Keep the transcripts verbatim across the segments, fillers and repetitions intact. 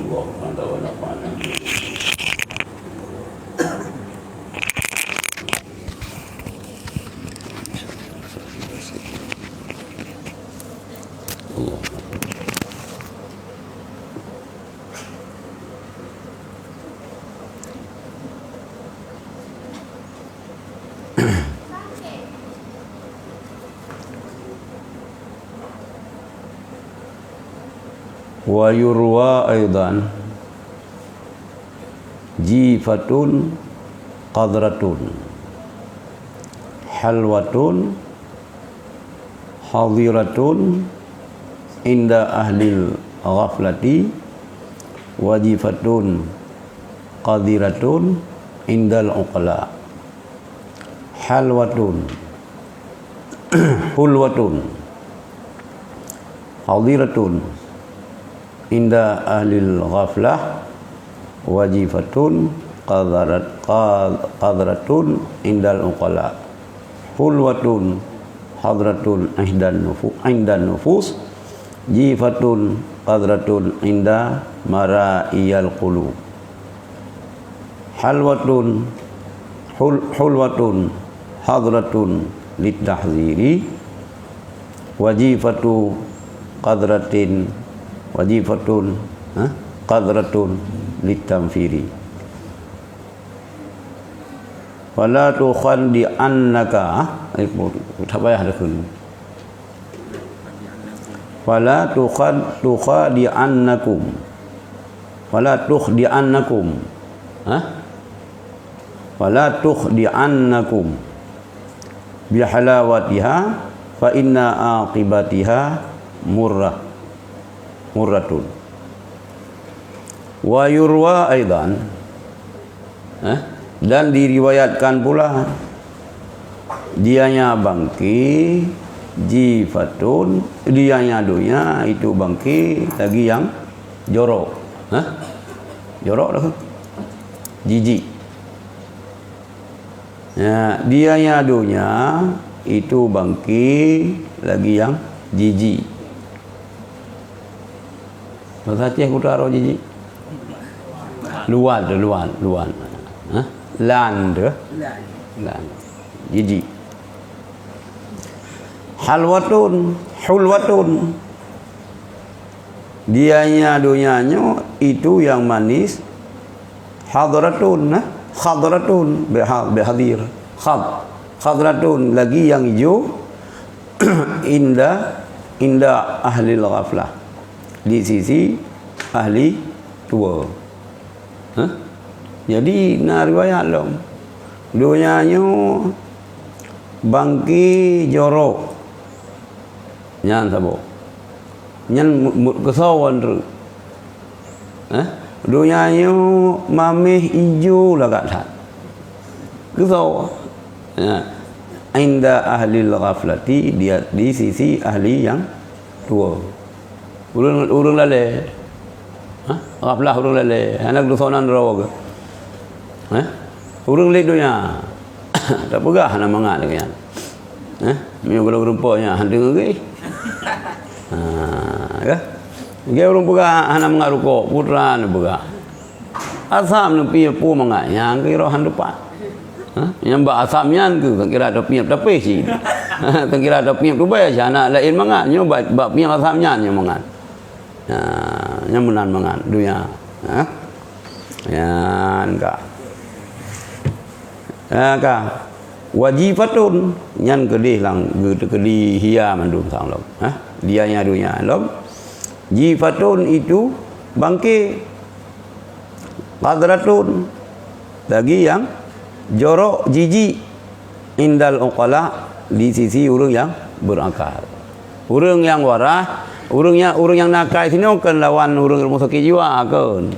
Wa nafa'ana. Wa yurwa aidan jifatun qadratun halwatun hadiratun inda ahlil ghaflati wa jifatun qadiratun indal uqala. Halwatun, hulwatun, hadiratun inda ahlil ghaflah, wa jifatun qadarat-, qad-, qadratun indal uqala. Hulwatun hadratun ihdan nufu-, indan nufus, jifatun qadratun inda mara'iyal qulub. Halwatun, hul-, hulwatun hadratun litahziri, wa jifatu qadratin, wa jifatun, ha, qadratun litanfiri. Fala tukhadi'annaka, eh, tak payah dah kena. Fala tukhad-, tukhadi'annakum. Fala tukhdi'annakum. Ha? Fala tukhdi'annakum bihalawatiha fa inna aqibatiha murrah. Murratun. Wa yurwa aidan, eh, dan diriwayatkan pula, dianya bangke, jifatun, dianya donya itu bangke lagi yang jorok. Eh? Jorok dah. Jijik. Ya, dianya donya itu bangke lagi yang jijik. Bahasa Aceh utara jijik. Luan tu, luan, luan. Hah? Lan tu. Lan. Jijik. Halwatun, hulwatun. Dianya donya nyoe itu yang manis. Hadratun, nah, khadratun, biha-, bihadir. Khad-, khadratun, lagi yang hijau. Inda, inda ahlil ghaflah. Di sisi ahli tua. Hah? Jadi, na riwayat lom. Donya nyoe bangke jorok. Nyan saboh. Nyan mu-, mu-, keusoe wan treuk. Eh? Donya nyoe mameh ijo lagak that. Keusoe. Ya. Inda ahlil ghaflati, dia di sisi ahli yang tua. Ureueng, ureueng lalée. Ha? Ghaflah ureueng lalée. Hana keudeusonan droe geuh. Ha? Ureueng lé donya. Tapeugah hana mangat lagée nyan. Ha? Meunyoe gohlom geureumpok nyan, han deungoe geuh. Ha, ya. Geu ureueng peugah hana mangat rukok, putra neupeugah. Asam neupie peue mangat, nyang keu roh han teupat. Ha? Nyang bak asam nyan keuh, kira tapiep tapéh cit. Ha, kira tapiep tubée cit, hana laén mangat. Nyoe bak, bak piep asam nyan nyang mangat. Ha, nyang meunan mangat, donya. Ha? Nyan ka. Ha, ka. Wa jifatun, nyan keudeh lam geuteukeudi hia mandum sang lom. Ha? Dianya donya lom. Jifatun itu bangke. Qadratun, lagi yang jorok jijik, indal uqala, di sisi ureueng yang berakal. Ureueng nyang waras, ureueng nyang, ureueng nyang na akai sinoe kon lawan ureueng rumoh sakét jiwa kon.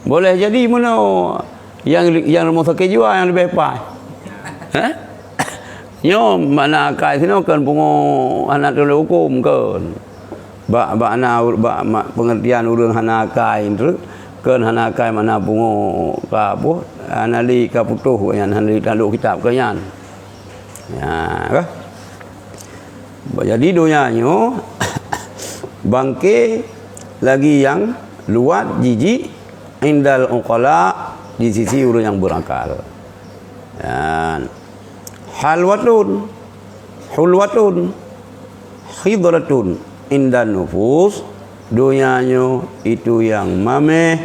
Boleh jadi meunoe nyang, nyang rumoh sakét jiwa nyang leubeh paih. Hah? Nyoe makna akai sinoe kon pungo hana tulông huköm kon. Bak, bak na, bak ma-, pengertian ureueng hana akai treuk, kon hana akai makna pungo ka boh, hana lé ka putôh nyan, hana lé tandok kitab ka nyan. Ya, ka? Jadi donya nyoe bangke lagi nyang Luwat, jijik, indal uqala, di sisi ureuëng nyang berakal. Dan halwatun, hulwatun, khidratun, indan nufus, donya nyoe itu nyang mameh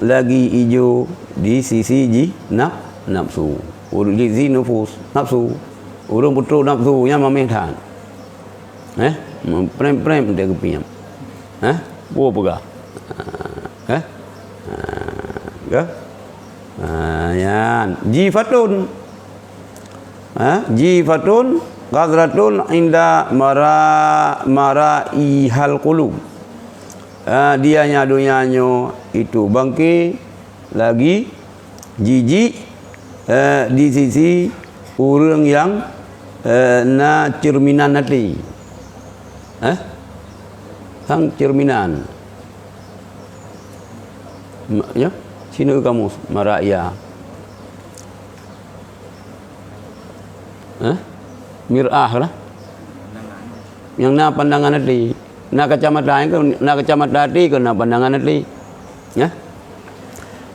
lagi ijo di sisi jih naf-, nafsu. Ureuëng di sisi nufus, nafsu. Ureuëng peutrok nafsu nyan mameh that. Eh? Prem-prem dia geupiam. Eh? Peue peugah? Eh? Ah, ya. Ah, yan. Jifatun. Ha? Jifatun qadratun inda mara-, maraihal qulub. Ha, dia nya donya nyoe itu bangke lagi jijik, eh, di sisi ureuëng nyang, eh, na cerminan até. Eh? Sang cerminan. Ma-, ya? Sinoe kamus, maraia. Eh? Mir'ah lah. Nyang na pandangan até. Na kacamata, na kacamata até keu na pandangan até. Ya?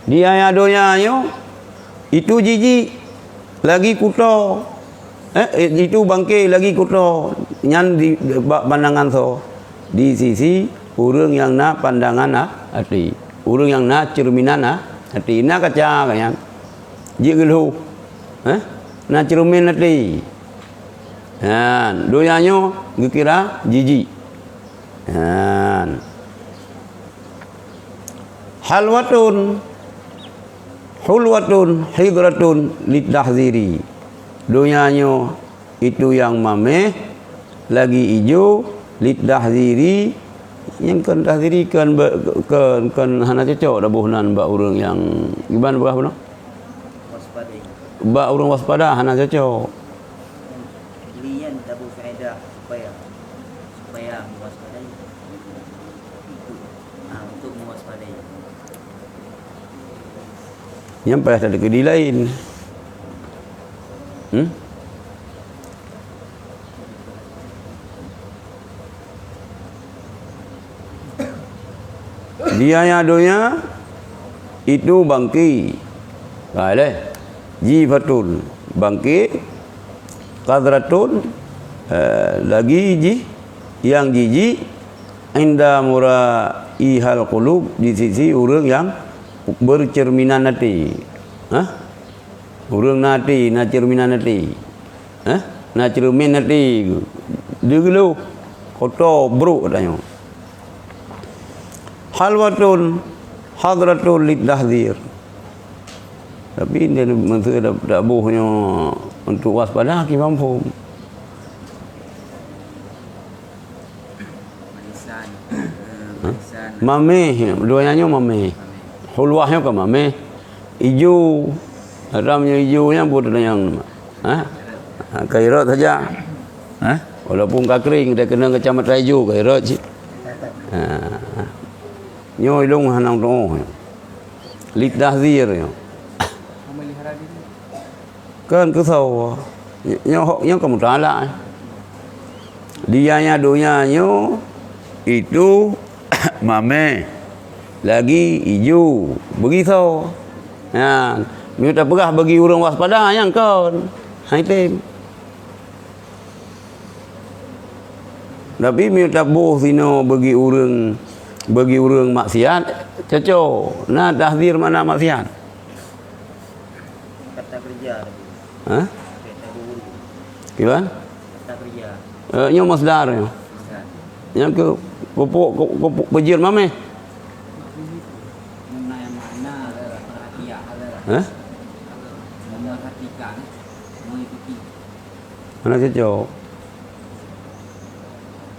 Di ayat donya nyoe, itu jijik lagi kuto. Eh, itu bangke lagi kuto. Nyan di, bak pandangan soe? Di sisi ureuëng nyang na pandangan a-, até. Ureuëng nyang na cerminan a-, até. Na kaca ka nyan. Jeuet geulhôh. Eh? Na cermin até. Nyan, donya nyoe geukira jijik. Nyan. Halwatun, hulwatun, hidratun, litahziri. Donya nyoe itu nyang mameh, lagi ijo, litahziri, nyang kon tahziri kon be-, kon, kon hana cocok taboh nan bak ureuëng nyang, kiban peugah bunoe? Waspadai. Bak ureuëng waspada hana cocok. Lian taboh faedah supaya, supaya mewaspadai. Itu, ah, untuk mewaspadai. Nyan payah tadeungoe di laén. Hmm? Di ayat donya itu bangke. Hai leh. Jifatun bangke. Qadratun, eh, lagi jih, nyang jijik, inda muraihal qulub, di sisi ureuëng nyang bercerminan até. Hah? Ureuëng na até, na cerminan até. Hah? Na cermin até. Dia geulhôh. Koto brok tanyoe. Halwatun, hadratun, litahzir. Tapi dia maksud dak, dak boh nyoe untuk waspada, haki mampu. Manisan. Eh, Hah? Manisan. Mameh, dua nyan nyoe mameh. Mameh. Hulwah nyoe ka mameh. Ijo. Haram nyoe ijo nyan buet nyang. Ha? Ha, ka irot saja. Ha? Walaupun ka kering, dia kena kacamata ijo, ka irot cit. Ha. Nyoe ilong hana tuoh. Litahzir nyoe. Memelihara diri. Kan keu sawa. Nyoe hok nyoe ka mutala. Di ayat donya nyoe itu mameh lagi ijo bagi sawa. Nyan, meunyoe tapeugah bagi ureuëng waspada nyang kon. Hai tem. Tapi meunyoe taboh sinoe bagi ureuëng, bagi ureuëng maksiat, cocok. Na tahzir makna maksiat. Kata kerja tadi. Hah? Kata guru. Kiban? Kata kerja. Eh, nyoe masdar nyoe. Masdar. Nyang keu pupuk, keu, keu, peujeuet mameh. Hah? Hana cocok.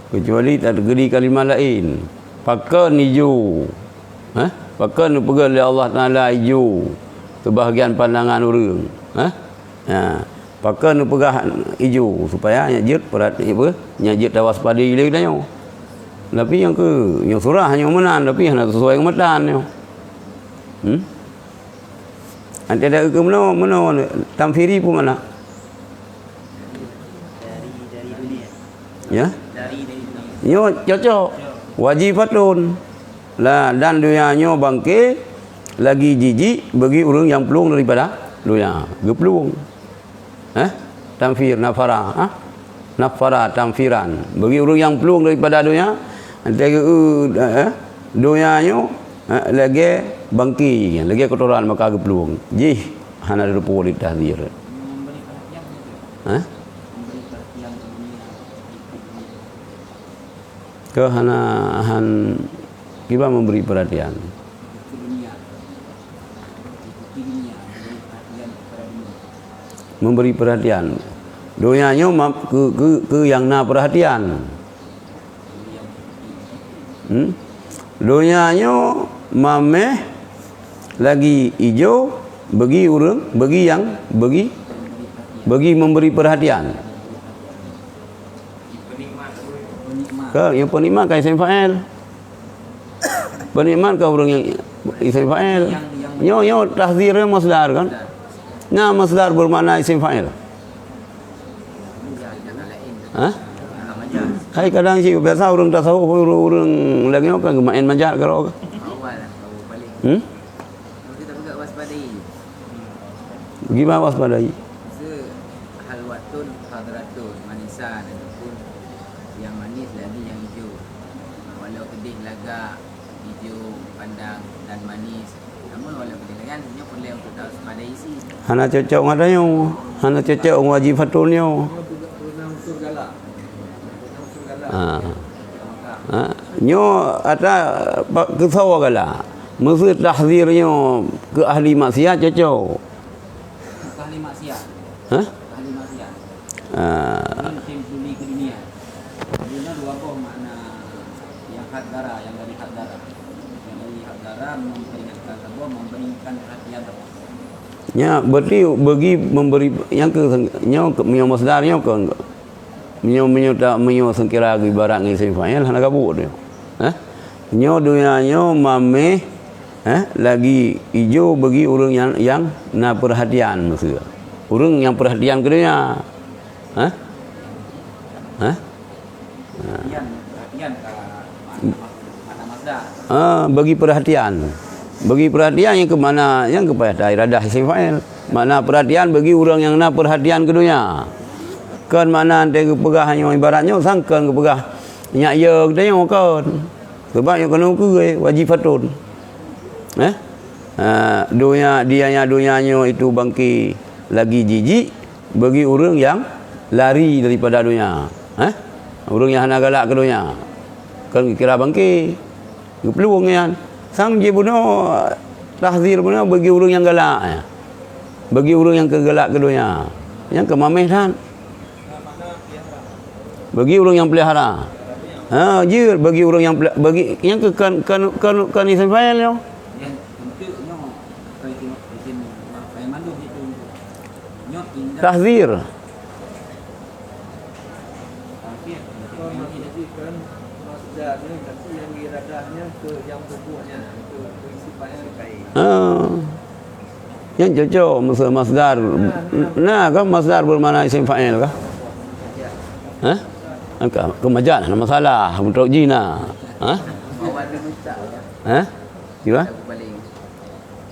Kecuali tageuri kalimah laén. Pakon ijo? Hah? Pakon neupeugah lé Allah Taala ijo keubahagian pandangan ureuëng? Hah? Ha. Pakon neupeugah ijo supaya nyak jeuet peurati apa? Nyak jeuet tawaspadai lé geutanyoe. Tapi nyang keu nyoe surah nyoe meunan, tapi hana sesuai ngon matan nyoe. Hmm? Antai dak keu meunoe, meunoe tamfiri pun mana? Ya? Nyoe cocok. Wajifatun. La, dan donya nyoe bangke lagi jijik bagi ureuëng nyang plueng daripada donya. Geuplueng. Eh? Tanfir, nafara, ha? Nafara, tanfiran. Bagi ureuëng nyang plueng daripada donya, lagée, eh, eh, donya nyoe, eh, lagée bangke, lagée kotoran maka geuplueng. Jih hana teupeu di tahzir. Eh? Keu hana han kiban memberi perhatian. Memberi perhatian. Donya nyoe ma-, keu, keu, keu nyang na perhatian. Hmm? Donya nyoe mameh lagi ijo bagi ureuëng, bagi nyang, bagi, bagi memberi perhatian. Ka, nyang penikmat ka isim fa'il. Penikmat ka ureuëng nyang isim fa'il. Nyoe, nyoe tahzir nyoe masdar kan? Nah, masdar bermakna isim fa'il. Hah? Hai kadang cit biasa ureuëng tasawuf, ureuëng, ureuëng lagée nyoe kan geumaén majaz keudroe. Hmm? Gimana waspadai? Halwatun hadratun manisan, ataupun yang manis lagi yang hijau. Walau pedih lagak, hijau pandang dan manis, namun walau pedih lagak, nyoe peureulée untuk tawaspadai isi. Hana cocok ngon tanyoe, hana cocok ngon wajifatul nyoe. Nyoe peureuna unsur galak. Peureuna unsur galak. Ha. Ha. Nyoe ata pa-, keusoe galak. Meuseu tahzir nyoe keu ahli maksiat cocok. Ahli maksiat. Hah? Ahli maksiat. Ah. Mungkin peduli ke dunia. Dunia dua boh makna yang hadara, yang dari hadara. Yang dari hadara memperingatkan saboh, memberikan perhatian saboh. Nya, berarti bagi memberi, nyang ke, nyoe ke, nyoe masdar, nyoe ke, Meunyoe, meunyoe ta-, meunyoe seukira geuibarat ngon isim fa'il, hana gabuek nyoe. Eh? Nyoe donya nyoe mameh, eh, lagi ijo bagi ureuëng nyang, nyang na peurhatian, maksud. Ureuëng nyang peurhatian keu donya. Eh? Eh? Perhatian, perhatian ka makna, makna masdar. Ah, bagi perhatian. Bagi perhatian nyang keu makna, nyang keu payah ta-iradah isim fa'il. Makna perhatian bagi ureuëng nyang na peurhatian keu donya. Kon makna teuh geupeugah nyoe ibarat nyoe sang kon geupeugah nyak ye geutanyoe kon. Sebab nyoe keunoe keu wajifatun. Eh? Ha, donya, dianya donya nyoe itu bangke lagi jijik bagi ureuëng nyang lari daripada donya. Eh? Ureuëng nyang hana galak keu donya. Kon geukira bangke. Geuplueng nyan. Sang jibunoe tahzir bunoe bagi ureuëng nyang galak, ya. Bagi ureuëng nyang keu galak keu donya. Nyang keu mameh that. Bagi ureuëng nyang pelihara. Ha, jeuet bagi ureuëng nyang peli-, bagi nyang keu kan, kan, kan, kan isim fa'il nyoe. Tahzir. Ha. Nyang cocok masa masdar. Nah, kan masdar bermakna isim fa'il kah? Hah? Angka kemajan, nama salah untuk jina. Hah? Hah? Gimana?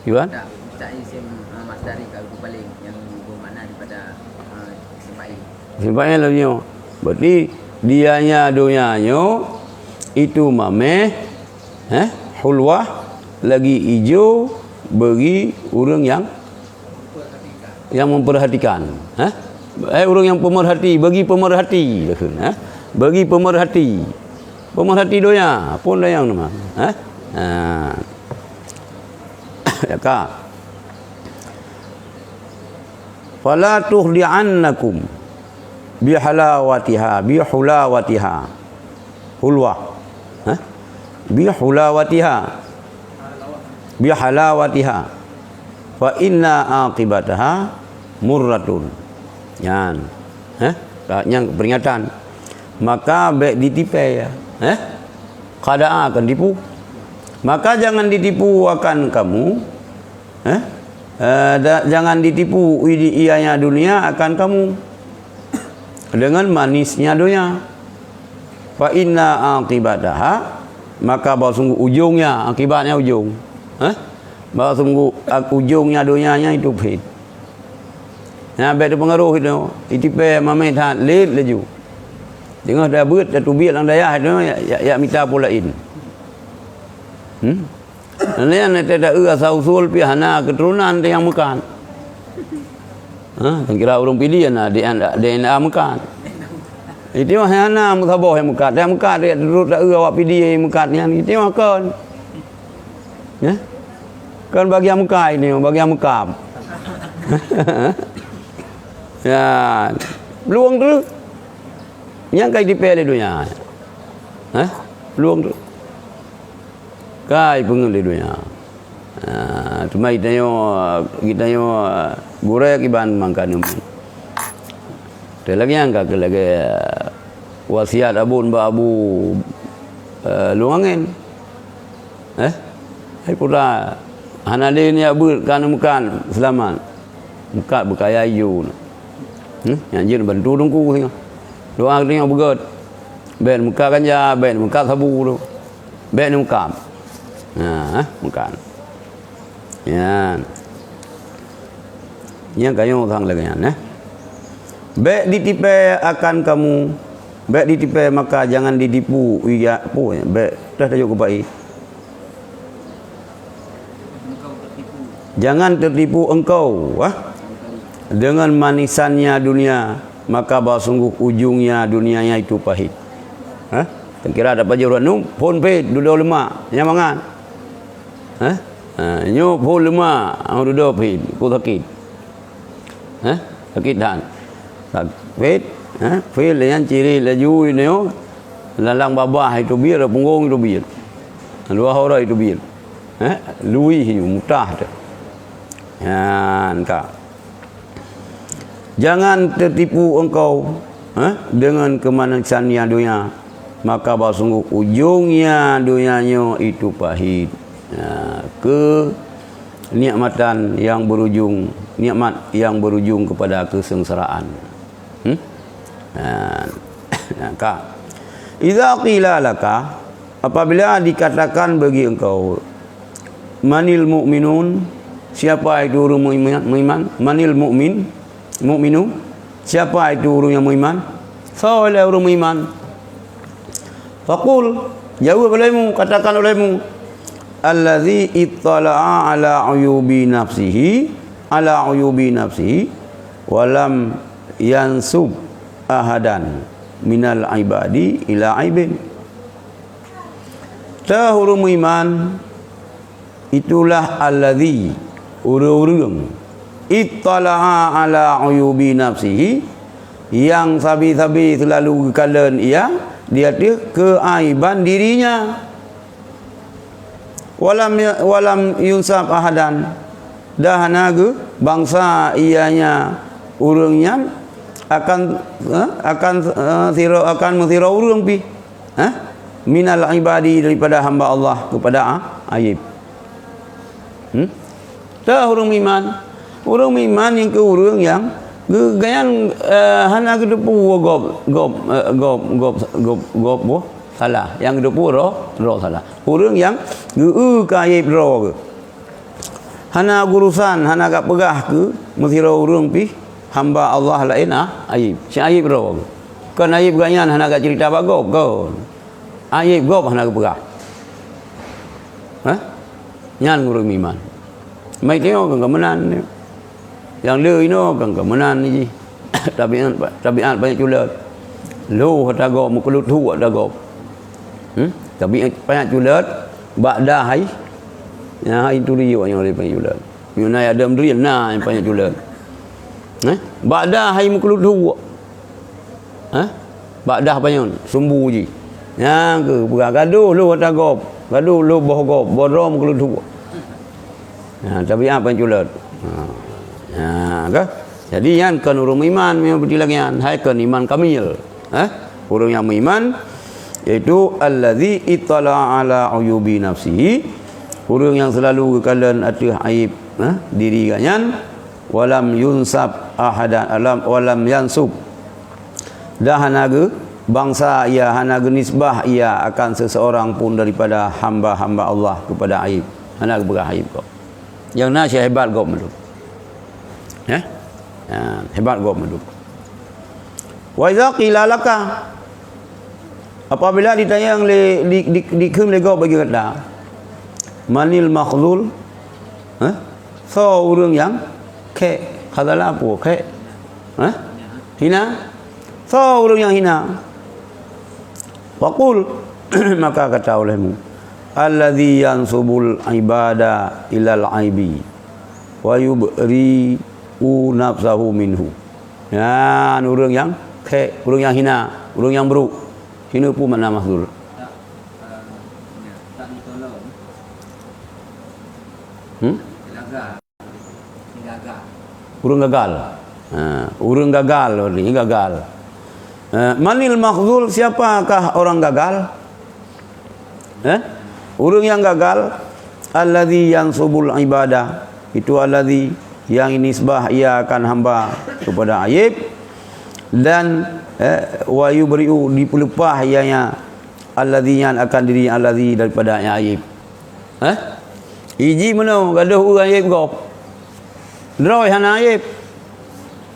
Iwan? Tak, tak isim, ah, masdar ka geupaléng nyang bermakna daripada, ah, isim fa'il. Isim fa'il lah nyoe. Berarti dianya donya nyoe itu mameh, eh, hulwah lagi ijo bagi ureuëng nyang, nyang memperhatikan, eh? Eh, ureuëng nyang pemerhati, bagi pemerhati, eh? Bagi pemerhati. Pemerhati donya, pun dayang nama, eh? Ha. Ya ka. Fala tukhdi'annakum bihalawatiha, bihulawatiha. Hulwa. Hah? Bihulawatiha. Bihalawatiha. Fa inna aqibataha murratun. Nyan. Hah? Ka-, nyang peringatan. Maka bék ditipée, ya. Hah? Khada'a akan tipu. Maka jangan ditipu akan kamu, eh? Eh, da-, jangan ditipu i-, ianya dunia akan kamu dengan manisnya dunia. Fa inna aqibataha Maka bahwa sungguh ujungnya, akibatnya ujung. Hah? Bahwa sungguh ak-, ujungnya donya nyan itu pahit. Nyan bék teupeungaroh itu, itipée mamé that lét laju. Teungoh tabeuet, tateubiet lam dayah itu, ya, ya, ya mita po laén. Hmm? Nyan ta-, ta-, asai usul pih hana keuturonan nyang meukat. Ha, kira ureuëng Pidie na D N A, D N A meukat. Itu hana meusaboh nyang meukat. Nyang meukat dia turut ta-, awak Pidie meukat nyan. Itu kon. Ya? Kon bagian meukat ini, bagian meukat. Ya. Peluang tu. Nyang kai dipée lé donya. Ha? Peluang tu. Kai peungeut lé donya. Ha, teuma geutanyoe, geutanyoe gurée kiban mangka neumeung. Teuh lagée nyang ka keu lagée wasiat Abon bak Abu, eh, Lueng Angén. Eh? Hai putra, hana lé nyak beuet ka neumeukat seulamat. Meukat beukaya ijo na. Hmm? Nyang jeuet bantu teungku singoh. Doa geutanyoe beugét. Bék neumeukat ganja, bék neumeukat sabu tu. Bék neumeukat. Nah, eh, meukat. Nyan. Nyang kayong sang lagée nyan, eh. Bék ditipée akan kamu, bék ditipée maka jangan ditipu, iya, pu, bék, dah tajok keupai. Jangan tertipu engkau, ah, dengan manisannya dunia, maka bahwa sungguh ujungnya dunianya itu pahit. Ha? Kira dapat jaweuran nu, phon pét, dudoe leumak, nyan mangat. Ha? Ha, nyoe phon leumak, ah, dudoe pét, ku sakét. Ha? Sakét that. Sakét, ha? Pét nyan ciri laju nyoe, lalang babah itu biet, punggong itu biet. Dua hora itu biet. Ha? Luih nyoe, mutah tu. Nyan ka. Jangan tertipu engkau, ha, dengan kemanisannya dunia, maka bahwa sungguh ujungnya dunia nyoe itu pahit. Ha, kenikmatan yang berujung, nikmat yang berujung kepada kesengsaraan. Hmm? Ha, ka. Idza qila laka, apabila dikatakan bagi engkau, "Manil mu'minun?" Siapa itu ureuëng meuiman, meuiman? "Manil mu'min?" Mu'minu, siapa itu ureuëng nyang meuiman? Soe lé ureuëng meuiman? Faqul, jaweueb olehmu, katakan olehmu, "Allazi ittala'a ala uyubi nafsihi, ala uyubi nafsihi, walam yansub ahadan minal ibadi ila aibin." Teuh ureuëng meuiman, itulah allazi, ureuëng-ureuëng, ittala'a ala uyubi nafsihi, nyang sabe-sabe seulalu geukalon ia di ateueh keuaiban dirinya. Walam ya-, walam yunsab ahadan, dan hana geu bangsa ianya ureuëng nyan akan, eh, akan, eh, siro-, akan meusiro ureuëng pih. Hah? Minal ibadi, daripada hamba Allah kepada a-, ayeb. Hmm? Teuh ureuëng meuiman. Ureuëng meuiman nyang keu ureuëng nyang geu-, gobnyan, eh, hana geuteupeue gob, gob, eh, gob, gob, gob, gob, boh salah. Nyang geuteupeue droe, droe salah. Ureuëng nyang geu-eu keu ayeb droe geuh. Hana geuurusan, hana gak peugah keu meusidroe ureuëng pih hamba Allah laén, ah, ayeb. Si ayeb droe. Kon ayeb gobnyan hana gak ceurita bak gob, kon. Ayeb gob hana geupeugah. Hah? Nyan ureuëng meuiman. Mai teuh nyoe kon ka meunan. Nyang le inoe kon ka meunan jih. Tabiat, tabiat panyét culot. Lhôh ata gob, meukeulot thuek ata gob. Hmm? Tabiat panyét culot, bak dah hai. Nyan hai turi awak nyan lé panyét culot. Meunyoe na Adam drien na panyét culot. Eh? Bak dah hai meukeulot thuek. Hah? Bak dah panyöt, sumbu jih. Nyang keuh peugah, "Gadôh lhôh ata gob, gadôh lhôh boh gob, boh droe meukeulot thuek." Nah, tabiat panyét culot. Ha. Nah, ka? Jadi, nyan kon ureuëng meuiman, memang beutôi lagée nyan. Hai kon iman kamil. Hah? Ureuëng nyang meuiman, yaitu allazi ittala ala uyubi nafsihi, ureuëng nyang seulalu geukalon ateueh aib, hah, diri gobnyan, walam yunsab ahadan, alam, walam yansub. Dan hana geu-, bangsa ia, hana geunisbah ia akan seseorang pun daripada hamba-hamba Allah kepada aib. Hana geupeugah aib gob. Nyang na syeh hebat gob mandum. Eh? Ha, hebat gob mandum. Wa idza qila laka, apabila ditanyong lé, di, di, dikheun lé gob bagi gata, "Manil makhzul?" Eh? Soe ureuëng nyang khek? Khazala peue? Khek? Eh? Hina? Soe ureuëng nyang hina? Faqul, maka kata olehmu, "Alladzi yansubul ibada ilal aibi, wa yubri'u nafsahu minhu." Nyan ureuëng nyang khek, ureuëng nyang hina, ureuëng nyang brok. Hina peue makna makhzul? Hmm? Ureuëng gagal. Ha, ureuëng gagal, ni gagal. Eh, manil makhzul, siapakah orang gagal? Eh? Ureuëng nyang gagal, alladzi yansubul ibadah, itu alladzi yang nisbah ia akan hamba kepada aib, dan, eh, wa yubri'u, dipeuleupah ianya, alladzi, nyan akan diri alladzi daripada nyang aib. Eh? Iji meunoe gadoh ureuëng aib gob. Droe hana aib.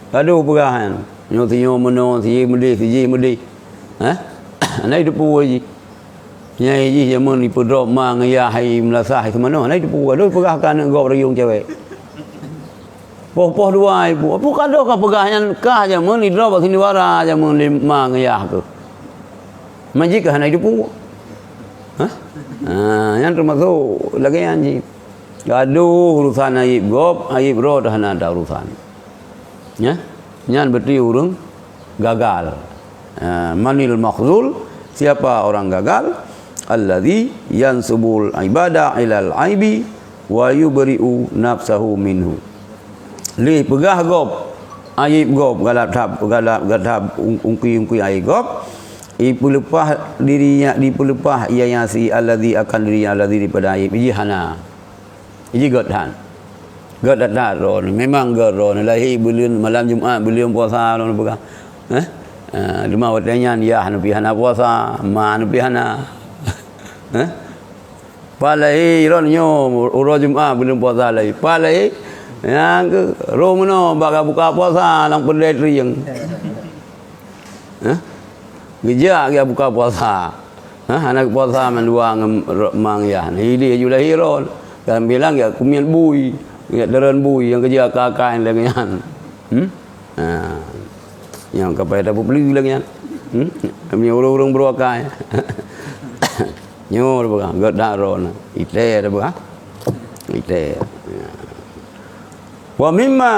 Gadoh peugah nyan. Nyoe sinyoe meunoe, sijih meudeh, sijih meudeh. Eh? Hana jiteupeue jih. Nyang jih jameun ipeudrop ma ngon yah hai meulasah hai seumanoe. Hana jiteupeue. Gadoh peugah keu aneuëk gob rayeung cewek. Poh-poh dua ibu. Apa kadoh ka peugah nyan kah jameun idrob bak siniwara jameun lima ngeyah tu. Majik ka hana idupu. Hah? Ha, nyan termasuk lagée nyan jih. Gadoh urusan aib gob, aib droe dah hana ada urusan. Ya? Nyan berarti ureuëng gagal. Ha, manil makhzul, siapa orang gagal? Alladzi yansubul ibada ilal aibi wa yubri'u nafsahu minhu. Leh peugah gob, aib gob, galak thab, galak gathab ung-, ungki-ungki aib gob, ipeuleupah dirinya, dipeuleupah ianya si alladzi akan dirinya alladzi daripada aib jih hana. Ji gét that. Gét that-that droeneuh. Memang gét droeneuh. Lahé buleuen malam Jumat, buleuen puasa droeneuh peugah. Eh? Ah, teuma watée nyan yah neupi hana puasa, ma neupi hana. Eh? Pat lahé droeneuh nyoe uroe Jumat buleuen puasa lahé. Pat lahé nyang keu roh meunoe bak ka buka puasa lam peureulée trieng. Hah? Geujak geubuka puasa. Hah? Hana geupuasa mandua ngon ro-, mang yah. Nah, ideh ju lahé ron. Dalam bilang ya kumiet bui, ya deren bui nyang geujak akai-akai lagée nyan. Hmm? Ha. Nyang ka payah tapeubeli lagée nyan. Hmm? Kami ureuëng-ureuëng beureuakai. Nyoe dah peugah, gét that droeneuh. Itée dah peugah. Itée. Ya. Wa mimma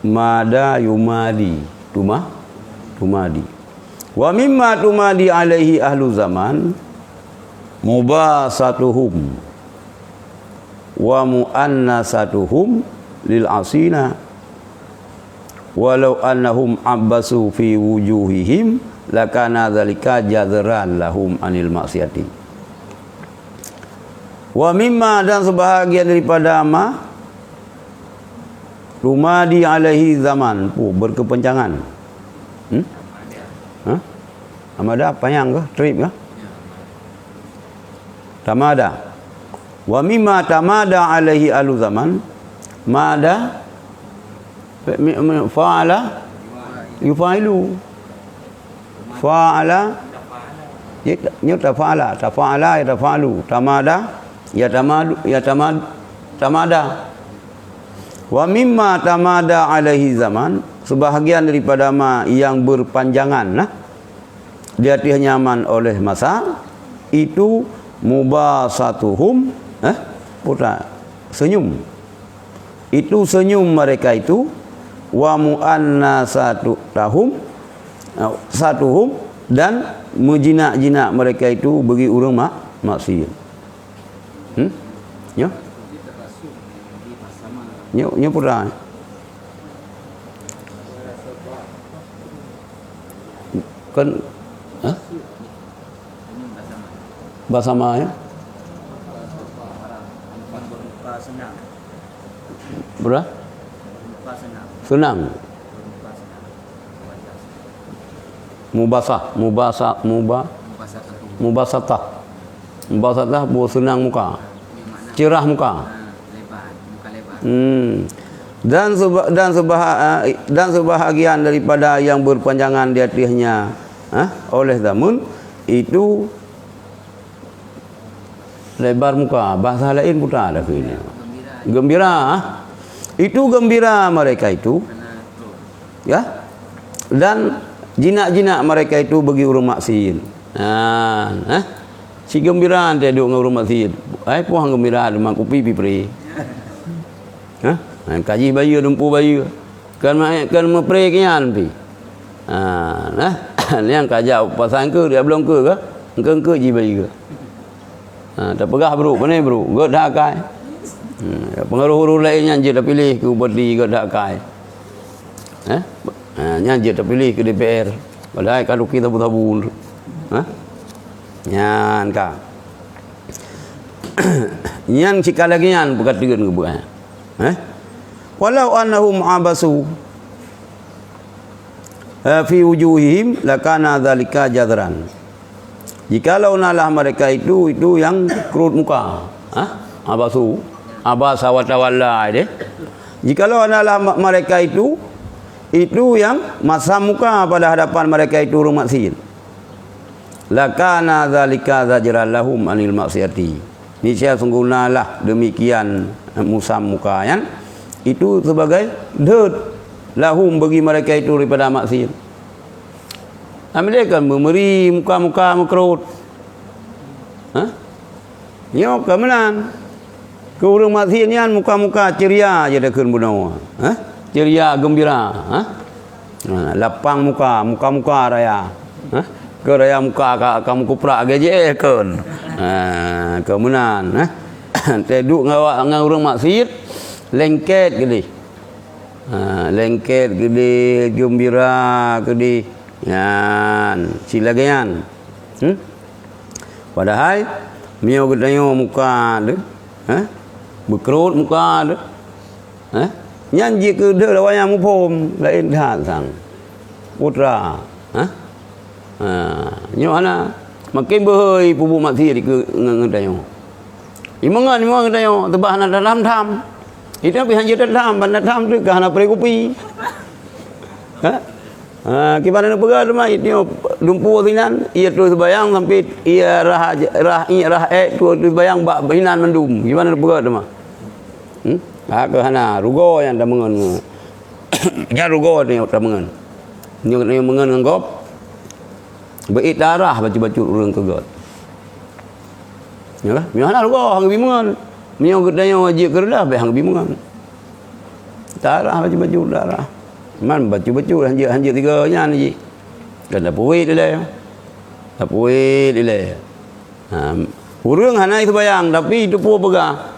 mada yumadi, tuma-, tumadi. Wa mimma tumadi alaihi ahlu zaman mubasatuhum wa muannasatuhum lil asina, walau annahum abbasu fi wujuhihim lakana dzalika jazran lahum anil maksiati. Wa mimma, dan sebahagian daripada ma tumadi alaihi zaman, puh, berkepanjangan. Hmm? Hah? Tamada panyang kah? Trip kah? Tamada. Wa mimma tamada alaihi ahlu zaman, mada, mi-, mi-, fa'ala, yufailu. Fa'ala, ya, nyoe tafa'ala, tafa'ala, ya tafa'alu, tamada, ya tamadu, ya tamad-, tamada. Wa mimma tamada alaihi zaman, sebahagian daripada ma yang berpanjangan, nah, di atas zaman oleh masa, itu mubasatuhum, eh, putar, senyum. Itu senyum mereka itu, wa muannasatu tahum, eh, satuhum, dan meujinak-jinak mereka itu bagi ureuëng mak-, maksiat. Hmm? Nyo? Nyo, nyo putra. Kan, ha? Basama, ya? Berapa? Senang. Mubasah, mubasa-, muba-, mubasatah. Mubasatah, buat senang muka. Cerah muka. Hmm. Dan seba-, dan sebaha-, dan sebahagian daripada yang berpanjangan di atasnya, ha, oleh zaman itu lebar muka, bahasa lain putar dah keuh ini. Gembira. Itu gembira mereka itu. Ya. Dan jinak-jinak mereka itu bagi ureuëng maksiat. Ha, ha? Si gembira teuh duek ngon ureuëng maksiat. Ai puah gembira deuma kupi pipri. Ha? Kajih bayeue dumpu bayeue. Kan ma-, kan meupre kian pi. Ha, nah, nyang kajak pasang ke dia belum ke ke? Engke-engke ji bayeue. Ha, tapeugah brok, pane brok, gét that akai. Hmm, pengaruh ureuëng lain nyan jeuet tapiléh keu bupati gét that akai. Eh? Ha, nyan jeuet tapiléh keu D P R. Padahai ka duki sabu-sabu. Ha? Nyan ka. Nyan cit ka lagée nyan peukateun keu buet. Eh? Walau annahum abasu, eh, fi wujuhihim lakana dzalika jazran. Jikalau nalah mereka itu, itu yang kerut muka. Ha? Abasu. Abasa wa tawalla deh. Jikalau nalah ma-, mereka itu, itu yang masam muka pada hadapan mereka itu ureuëng maksiat. Lakana dzalika zajran lahum anil maksiati. Niscaya sungguhnalah demikian musam muka nyan, itu sebagai deuet lahum bagi mereka itu daripada maksiat. Amilé kan meumeri muka-muka meukrot. Ha? Nyoe ka meunan. Keu ureuëng maksiat nyan muka-muka ceria je takheun bunoe. Ha? Ceria gembira. Ha? Ha, lapang muka, muka-muka raya. Ha? Keu raya muka ka, ka meukuprak G J S kon. Ha, ka meunan. Ha? Teuduek ngon awak ngon ureuëng maksiat, lengket keudeh. Ha, lengket keudeh, gembira keudeh. Nyan, cit lagée nyan. Hmm? Padahai, meunyoe geutanyoe muka deuh, ha? Beukrot muka deuh, ha? Nyan jeuet keu deuh lawan nyang muphom, laén that sang. Putra, ha? Ha, nyoe hana, makin beuhôi peubuet maksiat dikeue ngon, ngon tanyoe. Imeungon, imeungon tanyoe, teubah hana tatham-tham. Itu pih hanjeuet tatham, ban tatham teuh ka hana pré kupi. Ha? Ha, kiban neupeugah teuma, itu dumpu sinan, ia terus bayang sampai ia rah, rah, ia rah ek, terus bayang bak hinan mandum. Kiban neupeugah teuma. Hmm? Ha, keu hana, rugoe nyang tameungon. Nyan rugoe nyoe tameungon. Nyoe, nyoe meungon ngon gob. Beuet tarah bacut-bacut ureuëng keu gét. Nyoe lah, nyoe hana rugoe hang bimeungon. Meunyoe geutanyoe jeuet keu reudah, bék hang bimeungon. Tarah bacut-bacut tarah. Man bacut-bacut hanjeuet, hanjeuet tiga nyan jih. Dan tapuet ilée. Tapuet ilée. Ha, ureuëng hana seubayang, tapi teupeue peugah.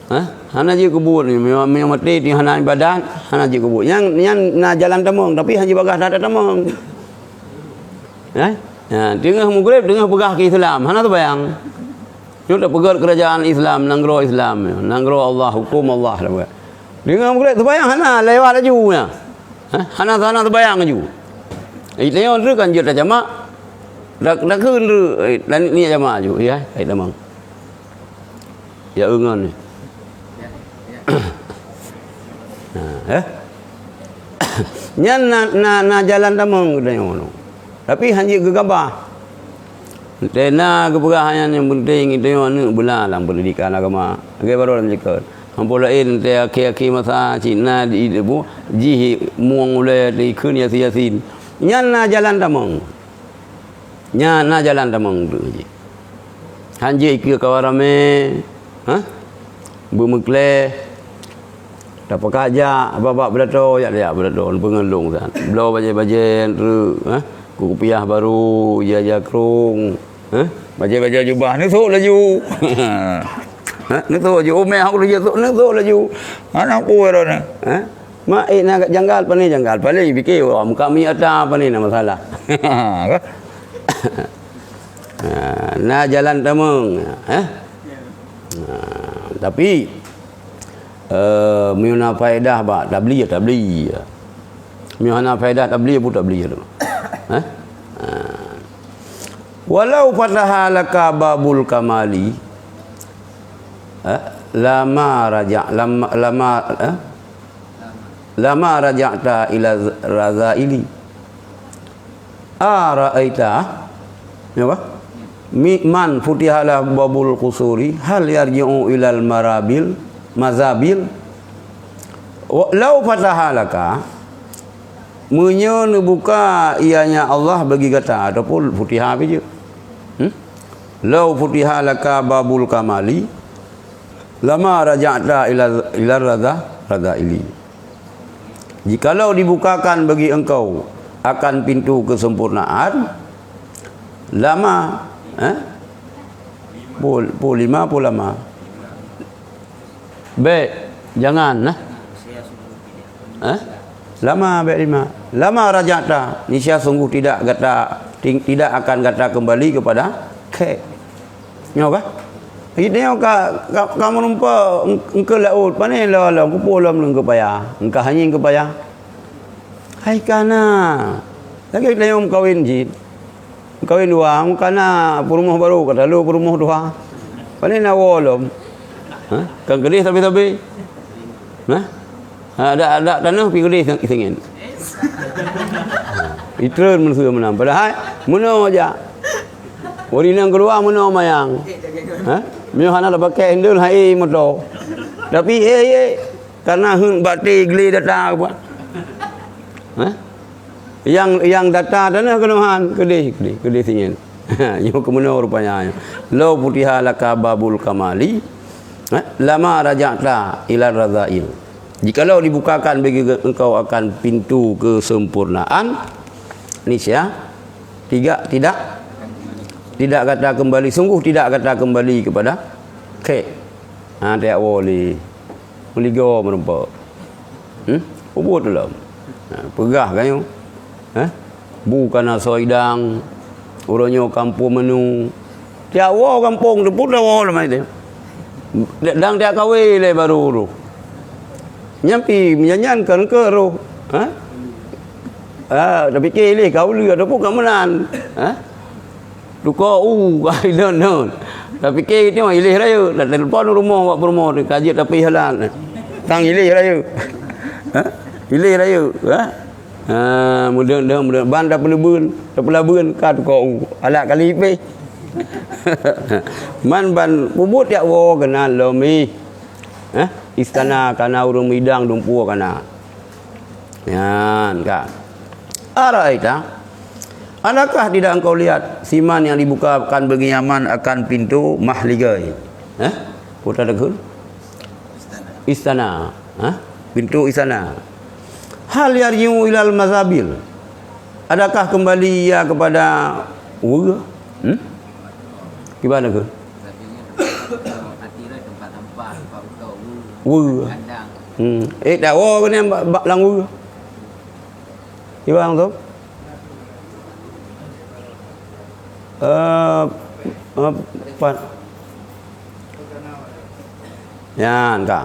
Ha? Hana jeuet keu buet, meunyoe, meunyoe maté ti hana ibadat, hana jeuet keu buet. Nyan, nyan na jalan tamong, tapi hana jibagah that tamong. Eh? Ha, teungoh mugréb, teungoh peugah keu Islam, hana seubayang. Nyoe tapeugét keurajaan Islam, nanggroe Islam, nanggroe Allah, huköm Allah tapeugét. Teungoh mugréb, seubayang hana, lewat laju nyan. Ha? Hana, hana seubayang laju. Ita nyoe treuk kan jeuet tajamak. Dak, dak kheun treuk, eh, dan ni jamak laju, ya, ai tamong. Ya, eungon ni. Ha, eh? Nyan na, na, na jalan tamong geutanyoe nyoe. Tapi hanjeuet geugabah. Teuh na geupeugah nyan nyang penting, geutanyoe aneuk bela lam pendidikan agama. Lagée baroe lam jikon. Amphon laén teuh akhé-akhé masa cit na di, di, bu, jih mueng ulée dikheun Yasin-Yasin. Nyan na jalan tamong. Nyan na jalan tamong tu jih. Hanjeuet ikeue kawa ramé, ha? Beumeukleh, tapeugah jak bak-bak beulato, jak, jak beulato, peungeulong san. Bloe bajée-bajée treuk, ha? Kupiah barô, ija-ija krông, ha? Bajée-bajée jubah, neusok laju. Ha? Neusok laju, umeh hok laju, neusok laju. Hana peue droeneuh, ha? Mak, eh, na janggal, pane janggal. Paléng pike, wah, muka minyeuk ata, pane na masalah. Ha, na jalan tamong, eh? Ha, tapi, eh, meunyoe na faedah bak tabli, ya tabli. Meunyoe hana faedah tabli, ya pun tabli. Eh? Ha, Walau fataha laka babul kamali, eh, lama raja-, lama, lama, eh, lama raja'ta ila razaili. Ara'aita, ya apa? Mi-, man futiha la babul qusuri, hal yarji'u ilal marabil, mazabil? Wa-, lau fataha laka, meunyoe neubuka ianya Allah bagi gata, ataupun futiha pih jeuet. Hmm? Lau futiha laka babul kamali, lama raja'ta ila, ila raza, razaili. Jikalau dibukakan bagi engkau akan pintu kesempurnaan, lama, eh? Pul, pul lima, pul lama. Bèk, jangan, nah. Eh? Lama bèk lima. Lama raja'ta, niscaya sungguh tidak gata, ting-, tidak akan gata kembali kepada kèk. Nyoe kah? Iteunyoe ka, ka, ka meureumpok eung-, eungkôt laôt, pané lom, lom, kupeue lom lôn keu paya. Eungkah hanying keu paya. Hai kana. Lagèe tanyoe meukawen jih. Meukawen dua, kana peurumoh barô, ka talo peurumoh tuha. Pané na woe lom. Ha? Kan keudeh sabe-sabe. Nah? Ha, dak, dak tanoh pi keudeh sing-, singèn. Itreun meunasue meunan. Padahai meunoe jak. Ureueng inong keuluwa meunoe mayang. Ha? Meunyoe hana tapakèk handle hai moto. Tapi, eh, eh, karena heuet bak té glé data apa. Ha? Nyang, nyang data tanoh keunohan, keudeh, keudeh, keudeh singèn. Nyoe keu meunoe rupanya. Lau futiha laka babul kamali, ha? Lama raja'ta ila razail. Jikalau dibukakan bagi engkau akan pintu kesempurnaan, niscaya tiga, tidak, tidak gata kembali, sungguh tidak gata kembali kepada kèk. Ha, tiak woe lé. Meuligoe meurumpok. Hmm? Peubuet lom. Ha, peugah ka nyoe. Ha? Bu kana soe idang, uroe nyoe kampung meunu. Tiak woe gampông teupeu tawoe lom ai teuh. Dang tiak kawé lé barô roh. Nyan pi, nyan, nyan keu, keu roh. Ha? Ha, tapike lé ka uleue ataupun ka meunan. Ha? Tuko u, ka inon-non. Tapike teuh iléh rayeuk, tatelpon rumoh, bak peurumoh teuh, ka jeuet tapi halan. Tang iléh rayeuk. Ha? Iléh rayeuk, ha? Ha, meudeung-deung, meudeung. Ban tapeuleubeuen, tapeulabeuen, ka tuko u. Alat kali ipéh. Man ban peubuet jak woe keunan lom ih. Ha? Istana kana ureueng midang dumpeue kana. Nyan ka. Ara'aita, adakah tidak engkau lihat siman yang dibukakan bagi Yaman akan pintu mahligai? Eh? Kota Tegun? Istana. Ha? Pintu istana. Hal yarji'u ilal mazabil? Adakah kembali ia kepada weu? Hmm? Gimana ke? Weu. Hmm. Eh, tak woe ke ni bak, bak lam weu? Iwang tu? Eh, eh, pat. Nyan ka.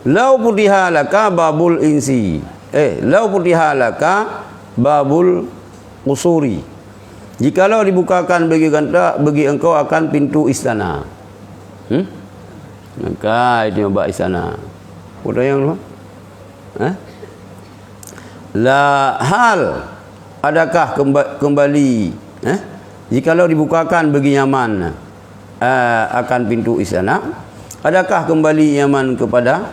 Lau futiha laka babul insi. Eh, lau futiha laka babul qusuri. Jikalau dibukakan bagi gata, bagi engkau akan pintu istana. Hmm? Maka itu bak istana. Kota yang dua. Eh? La hal, adakah kemba-, kembali, eh? Jikalau dibukakan bagi Yaman, eh, akan pintu istana, adakah kembali Yaman kepada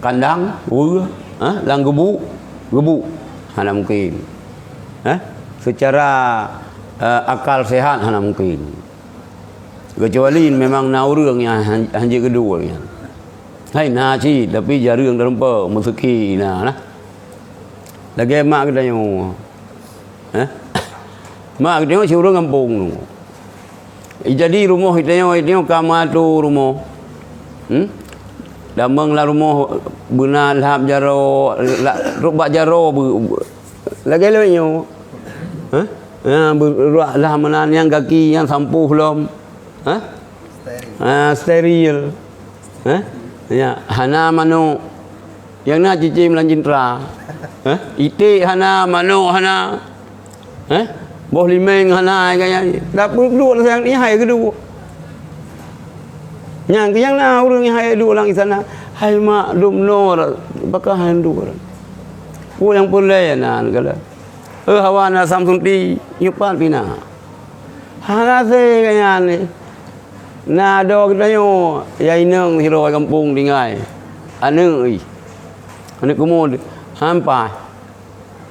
kandang, weu, eh, lam gubuk, gubuk? Hana mungkin. Eh? Secara, eh, akal sehat hana mungkin. Kecuali memang na ureueng nyang han-, hanjeuet geuduek nyan. Hai na cit, tapi jareueng tarumpok, meuseuki na lah. Lagèe mak geutanyoe. Hah? Mak geutanyoe si ureueng gampông tu. Jadi rumoh geutanyoe, geutanyoe ka meuato rumoh. Hmm? Dameng lam rumoh beuna lhab jaroe, la-, rot bak jaroe beu-, beu-, lagèe lôn nyoe. Hah? Ha, beu-, ruah lah meunan nyang gaki nyang sampôh lom. Hah? Ha, steril. Hah? Ya, hana manok. Nyang na cicém lam cintra. Hah? Iték hana, manok hana. Hah? Boh limeng hana hai kaya. Tapi duek sayang ni hai geuduek. Nyang nyang na ureueng nyang hai duek lam istana, hai mak dum nor, baka hai duek. Pu nyang peureulée nan kala. Eh, hawa na Samsunti, nyupat pina. Hana se kaya ni. Na do geutanyoe, ya inong sidroe gampông tinggai. Aneuk ih. Aneuk keumud, hampa.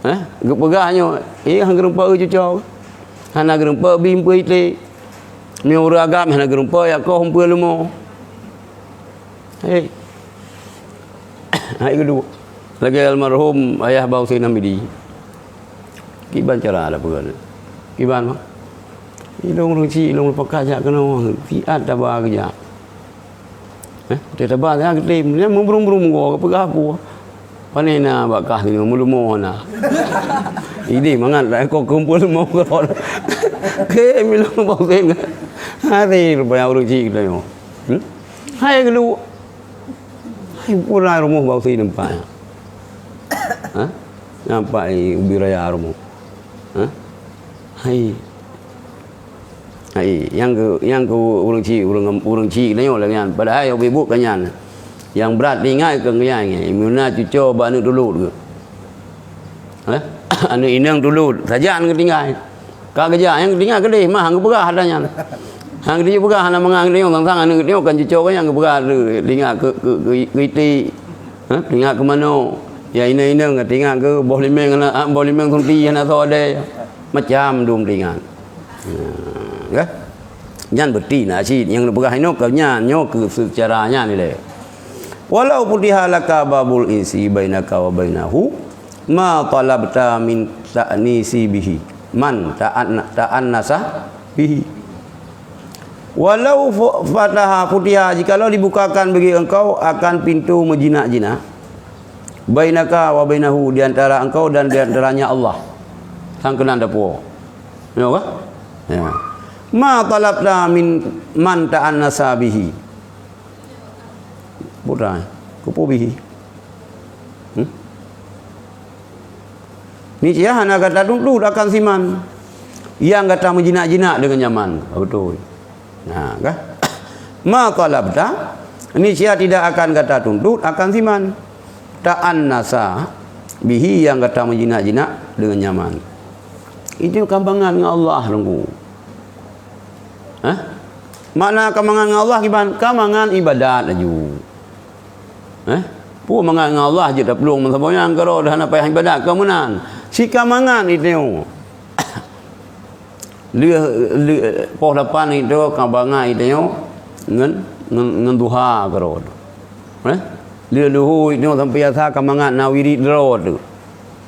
Eh, geupeugah nyoe, eh, han geureumpok eu cuco. Hana geureumpok bi umpeu ité. Meunyoe ureueng agam hana geureumpok, ya koh umpeu leumo. Hei. Hai geuduek. Lagée almarhum ayah Bang Hussein Hamidi. Kiban cara ada peugah. Kiban, Bang. Ilong ureueng chik, ilong pakat jak keunoe. Siat taba geujak. Eh, teutabah dah geutem. Dia meubrung-brung go, geupeugah peue. Pane na bak kah nyoe, meulumo na. Idéh mangat dah, kok kumpul leumo keudroe. Oke, milong bak usen. Hari rupanya ureueng chik geutanyoe. Hmm? Hai geuduek. Hai pura rumoh bak usen nampak. Ha? Nampak, eh, ubi raya rumoh. Ha? Hai. Hai, nyang keu, nyang keu ureueng chik, ureueng, ureueng chik tanyoe lagée nyan. Padahai nyang ibu ka nyan. Nyang brat teuingat keu nyan, meuna cuco bak aneuk tulôt geuh. Hah? Aneuk inong tulôt, sajan geutinggai. Ka geujak, nyang geutinggai keudeh, mah han geupeugah ata nyan. Han geupeugah hana mangat geutanyoe, sang-sang aneuk geutanyoe kan cuco kan nyang geupeugah teuingat keu, keu, keu, keu iték. Hah? Teuingat keu manok. Ya inong-inong teuingat keu boh limeng hana, boh limeng sunti hana soe adée. Macam dum teuingat. Nah, kan? Nyan beuti na cit nyang neupeugah inoe keu nyan, nyoe keu seucara nyan ilée. Walau futiha laka babul insi bainaka wa bainahu, ma talabta min ta'nisi bihi. Man ta'an-, ta'annasa bihi. Walau fu-, fataha futiha, jikalau dibukakan bagi engkau akan pintu meujinak-jinak, bainaka wa bainahu, di antara engkau dan di antaranya Allah. Sang keunan dapuo. Ya, apa? Ya. Ma talabta min man ta'annasa bihi. Buta, kupu bihi. Hmm? Niscaya hana gata tuntut akan si man. Nyang gata meujinak-jinak deungon nyan man. Beutôi. Nah, kan? Ma talabta, niscaya tidak akan gata tuntut akan si man. Ta'annasa bihi, nyang gata meujinak-jinak deungon nyan man. Itu ka mangat ngon Allah, Teungku. Hah? Makna ka mangat ngon Allah kiban? Ka mangat ibadat laju. Hah? Peue mangat ngon Allah jeuet taplueng meusaboh nyang keudroe hana payah ibadat, ka meunan. Si ka mangat itu. Lheueh, lheueh, poh lapan itu ka mangat itu ngon, ngon, ngon duha keudroe. Hah? Lheueh luhô itu sampai asa ka mangat na wirid droe tu.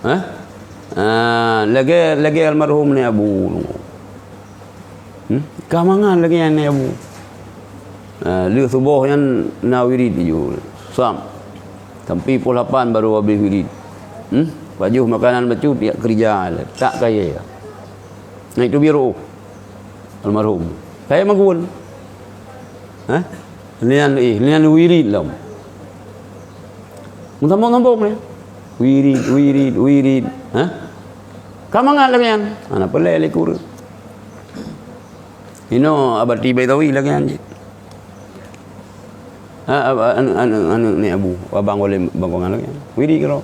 Hah? Ah, lagée, lagée almarhum ni Abu. Hmm? Ka mangat lagée nyan, ya Bu. Ah, lheueh suboh nyan na wirid ju. Sam. Sampai poh lapan baru habéh wirid. Hmm? Pajoh makanan bacut, ya, keurija le. Tak kaya. Nah, itu biru. Almarhum. Kaya magun. Hah? Lian, eh, lian wirid lom. Meusambong-sambong ni. Wirid, wirid, wirid. Hah? Ka mangat lagée nyan. Hana peulée lé kuru. Inoe Abati Baitawi lagée nyan cit. Ha, ab-, aneuk, aneuk, aneuk ni Abu, abang boleh bangkongan lagée nyan. Wirid keudroe.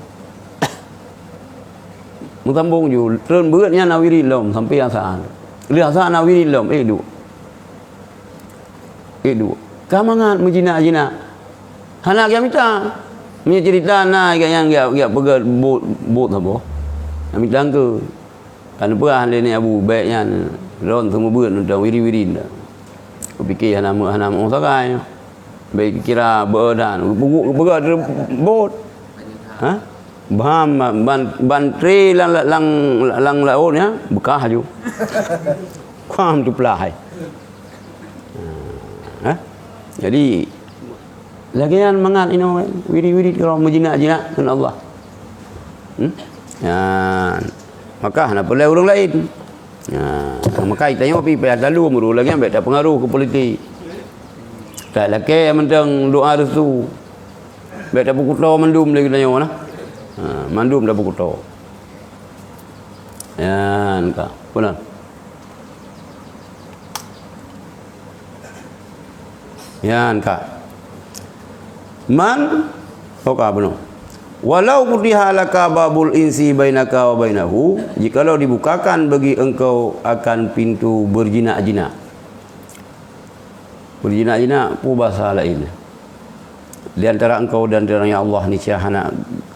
Meusambong ju, treun beuet nyan na wirid lom sampai asa. Lheueh asa na wirid lom, eh, duek. Eh, duek. Ka mangat meujinak-jinak. Hana geumita. Meunyoe cerita na nyang geujak, geujak peugah buet, buet saboh. Geumita engkeue. Kan peugah lé ni Abu, bék nyan, lôn seumeubeuet mantong wirid-wirid. Kupike hana meu-, hana meu sagai. Bék kira beudan, geupeugah, geupeugah teubot. Ha? Bham, ban, ban tré lam, lam, lam laôt nyan, beukah ju. Kuam teuplah hai. Ha? Jadi, lagée nyan mangat inoe, wirid-wirid keudroe meujinak-jinak ngon Allah. Hmm? Nyan. Maka hana peulée ureuëng laén. Ha, maka tanyoe pih payah talu meureuëng lagée nyan bék tapeungaruh keu politik. Tak lakée mantong doa restu. Bék tapeukuto mandum lé geutanyoe na. Ha, mandum tapeukuto. Nyan ka. Peue na? Nyan ka. Man, oh ka bunoe. Walau futiha laka babul insi bainaka wa bainahu, jikalau dibukakan bagi engkau akan pintu berjinak-jinak. Berjinak-jinak, peue basa laén. Di antara engkau dan di antara Allah niscaya hana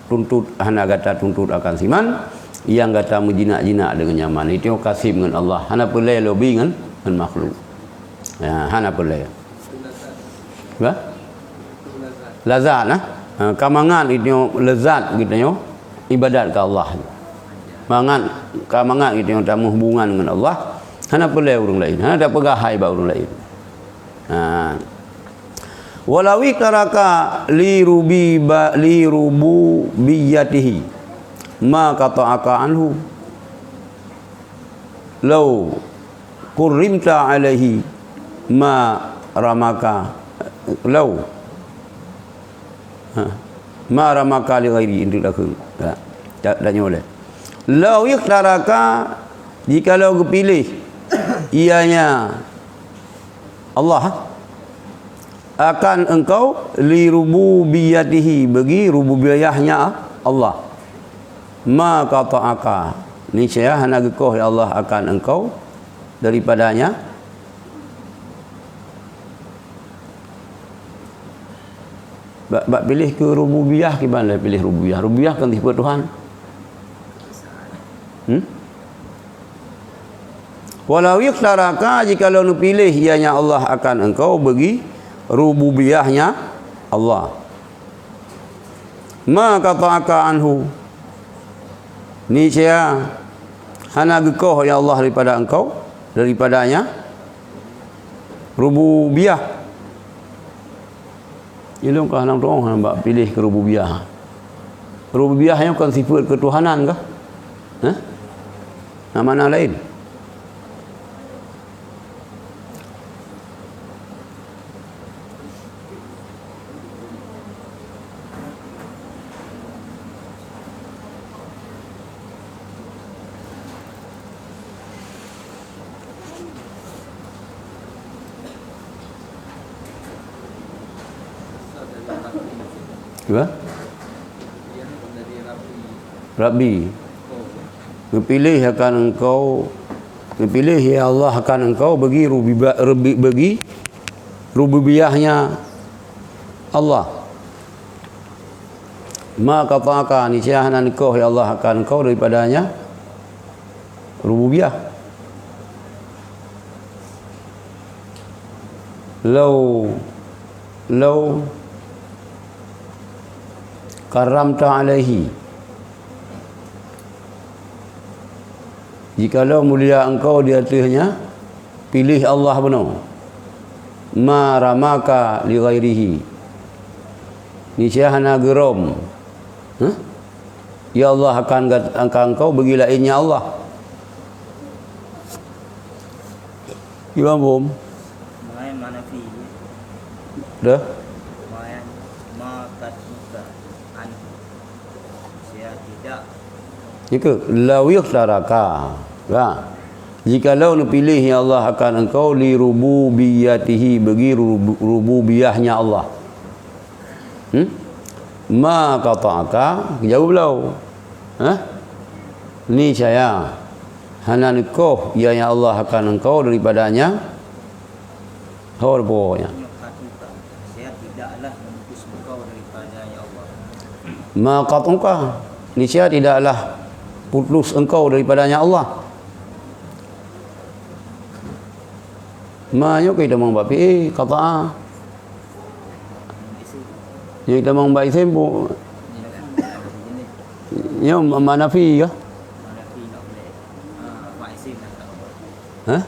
tuntut, hana gata tuntut akan siman, nyang gata meujinak-jinak deungon nyaman. Itu kaseb ngon Allah, hana peureulée lobi ngon, ngon makhluk. Ya, hana peureulée. Bah? Lazat, nah. Ha, ka mangat geutanyoe lezat geutanyoe ibadat keu Allah. Mangat, ka mangat geutanyoe tameuhubungan ngon Allah. Hana peureulée ureuëng laén, hana tapeugah hai bak ureuëng laén. Ha. Walau taraka li rubi ba, li rububiyatihi ma qata'aka anhu. Lau kurrimta alaihi ma ramaka, lau, ha, ma ramaka li ghairi, untuk takheun. Ya, tak, tak nyoe lé. Lau ikhtaraka, jikalau geupiléh ianya Allah akan engkau li rububiyatihi, bagi rububiyahnya Allah. Ma qata'aka, niscaya hana geukoh ya Allah akan engkau daripadanya. Bak, bak piléh keu rububiyah, kiban lé piléh rububiyah? Rububiyah kan sifat Tuhan. Hmm? Walau ikhtaraka, jikalau neupiléh ianya Allah akan engkau bagi rububiyahnya Allah. Ma qata'aka anhu. Niscaya hana geukoh ya Allah daripada engkau, daripadanya. Rububiyah. Ilong ka hana tuoh bak piléh keu rububiyah. Rububiyah nyoe kan sifat keutuhanan kah? Hah? Na makna laén? Apa? Rabbi. Geupiléh akan engkau, geupiléh ya Allah akan engkau bagi rubiba-, rubi-, bagi rububiyahnya Allah. Ma qata'aka, niscaya hana neukoh ya Allah akan engkau daripadanya rububiyah. Lau, lau karramta alaihi, jikalau mulia engkau di ateuhnya, piléh Allah bunoe. Ma ramaka li ghairihi. Niscaya hana geurom. Hah? Ya Allah akan gat-, akan engkau bagi lainnya Allah. Imam Bom. Ma, ma nafi. Dah? Ma, ma qata'aka anhu. Saya tidak. Jika lau ikhtaraka. Ya. Jikalau neupiléh ya Allah akan engkau li rububiyatihi, bagi rubu-, rububiyahnya Allah. Hmm? Ma qata'aka, jaweueb lom. Hah? Niscaya hana neukoh ya Allah akan engkau daripadanya. Ho pokoknya. Saya tidaklah memutus engkau daripadanya Allah. Ma qata'aka, niscaya tidaklah putus engkau daripadanya Allah. Ma nyoe ka itamong bak fi'il, qata'a. Nyoe itamong bak isim, bu-, nyoe ma-, ma nafi kah? Hah?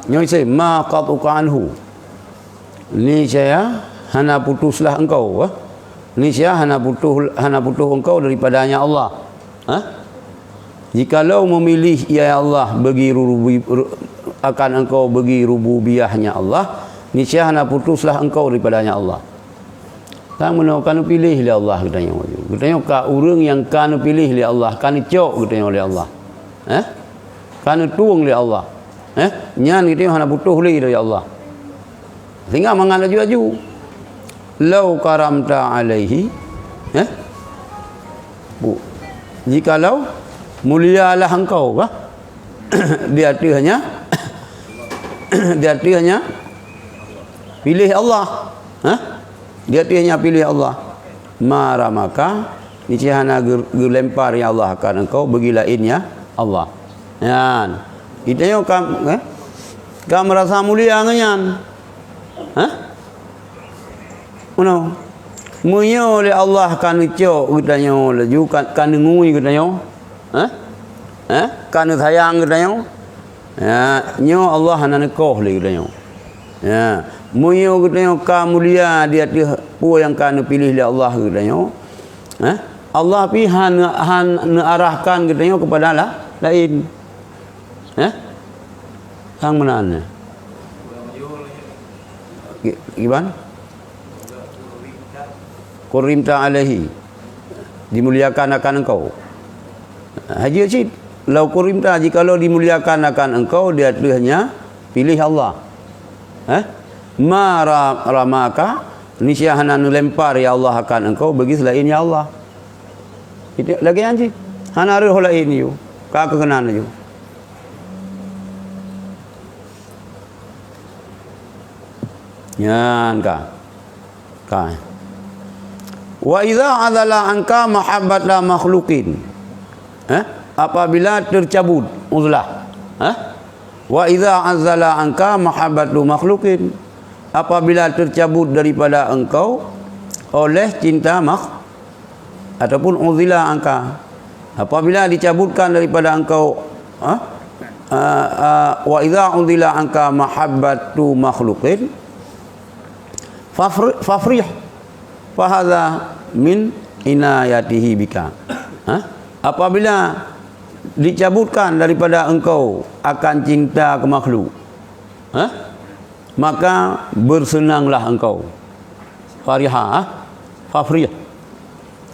Nyoe isim, ma qata'aka anhu. Niscaya hana putuslah engkau, eh? Niscaya hana putus, hana putus engkau daripadanya Allah. Hah? Jikalau memilih ya Allah bagi rubu-, ru-, akan engkau bagi rububiyahnya Allah, niscaya hana putuslah engkau daripadanya Allah. Tang meunoe ka neupiléh lé Allah geutanyoe. Geutanyoe ka ureuëng nyang ka neupiléh lé Allah, ka neucok geutanyoe lé Allah. Eh? Ka neutueng lé Allah. Eh, nyan geutanyoe hana putôh lé dari Allah. Sehingga mangat laju-laju. "Lau karamta alaihi," eh? Bu, jikalau mulialah engkau kah? Di ateueh nya, di ateueh nya piléh Allah. Hah? Di ateueh nya piléh Allah. "Ma ramaka," niscaya hana geu-, geulempar ya Allah akan engkau bagi laén ya Allah. Nyan. Geutanyoe ka, eh? Ka meurasa mulia ngon nyan. Hah? Meunoe. Meunyoe lé Allah ka neucok geutanyoe laju, ka, ka neungui geutanyoe. Hah? Hah? Ka neusayang geutanyoe. Ya, nyoe Allah hana neukoh lé geutanyoe. Ya, meunyoe geutanyoe ka mulia di ateueh peue nyang ka neupiléh lé Allah geutanyoe, eh, Allah pih han, han neuarahkan geutanyoe keupada la-, laén. Eh? Sang meunan. Ki-, kiban? Kurimta alaihi, dimuliakan akan engkau. Haji cit, lau kurimta, jikalau dimuliakan akan engkau di ateueh nya piléh Allah. Eh? Ma ra-, ramaka, niscaya hana neulempar ya Allah akan engkau bagi selain ya Allah. Itu lagi anji. Hana reuh laén yue. Ka keunan laju. Nyan ka. Ka. "Wa idza azala anka mahabbata makhluqin." Eh? Apabila tercabut uzlah. Eh? "Wa idza azala anka mahabbatu makhluqin." Apabila tercabut daripada engkau oleh cinta makh-, ataupun uzila anka. Apabila dicabutkan daripada engkau, ha? Ah, ah, "Wa idza uzila anka mahabbatu makhluqin, fafri-, fafrih, fahadza min inayatihi bika." Ha? Apabila dicabutkan daripada engkau akan cinta ke makhluk, ha? Maka bersenanglah engkau. Fariha, ah? Fafrih.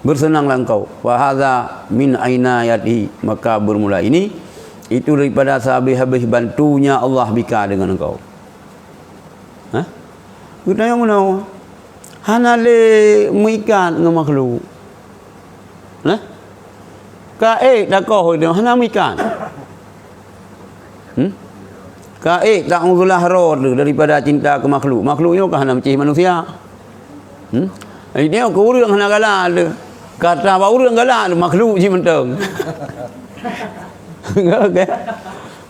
Bersenanglah engkau. Fahadza min inayatihi. Maka bermula ini, itu daripada sehabis-habis bantunya Allah bika dengan engkau. Hah? Geutanyoe meunoe. Hana lé meuikat ngon makhluk. Nah? Ka ék takoh itu hana meuikat. Hmm? Ka ék tauzlah droe daripada cinta ke makhluk. Makhluk nyoe ka hana meucih manusia. Hmm? Ini ke ureuëng hana galak tu. Kata bak ureuëng galak tu, makhluk jih mantong. Okey.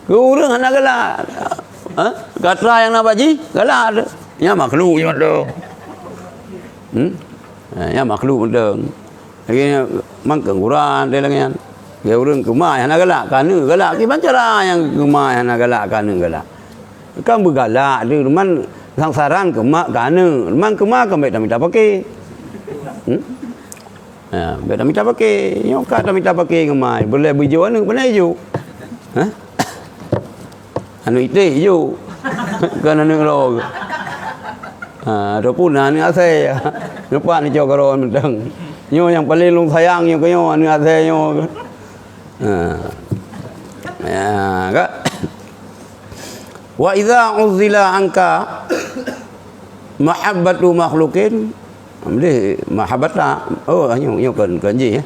Ke ureuëng hana galak. Ha? Kata nyang na bak jih galak tu. Nya makhluk jih mantong. Hmm? Ha, nya makhluk mantong. Lagi mangkeueng uran dia lagi nyan. Dia ureuëng keumah hana galak, keuneuk galak. Kiban cara nyang keumah hana galak, keuneuk galak. Kan beugalak tu, man sang saran keumah keuneuk. Man keumah kan baik tamita pakai. Hmm? Ha, baik tamita pakai. Nyoe ka tamita pakai ngeumai. Boleh beujok aneuk, pandai jok. Ha? Aneuk iték jok. Kan aneuk lo. Ha, ataupun aneuk asai. Nampak ni cok karon mentang. Nyoe nyang paling lôn sayang nyoe ke nyoe, aneuk asai nyoe. Ha. Ya, ka. Wa idza uzila anka mahabbatu makhluqin, boleh mahabbata. Oh, nyoe, nyoe kan, kan jih, ya.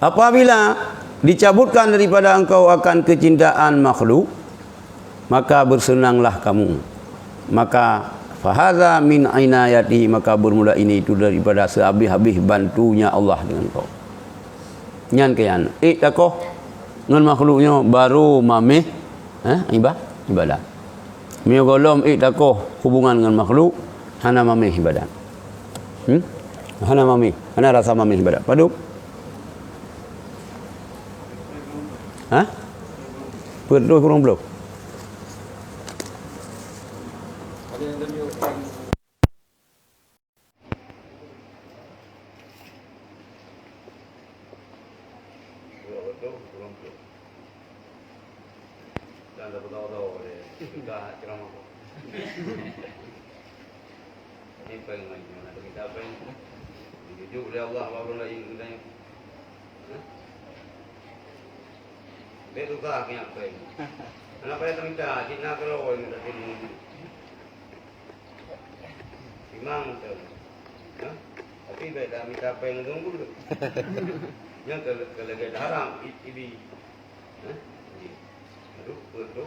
Apabila dicabutkan daripada engkau akan kecintaan makhluk, maka bersenanglah kamu. Maka, fahadza min inayatihi, maka bermula ini itu daripada sehabis-habis bantunya Allah dengan kau. Nyan keuh nyan, ék takoh ngon makhluk nyoe baru mameh, eh, iba-, ibadat. Meunyoe gohlom ék takoh hubungan ngon makhluk, hana mameh ibadat. Hmm? Hana mameh, hana rasa mameh ibadat. Padub? Ha? Peuet ploh kurang ploh. Dan dah bertawa-tawa dia. Sudah ceramah. Ini peng lagi, mana kita peng? Dijunjung oleh Allah, apa belum lagi kita ni? Hah? Bèk susah keu nyak péng. Hana payah tamita, cit na keudroe nyang tatem ngon jih. Timang teuh. Hah? Tapi bèk tamita péng ngon guru. Nyan keu, keu lagèe haram, i-, ibi. Hah? Ji. Aduh, peuet tu.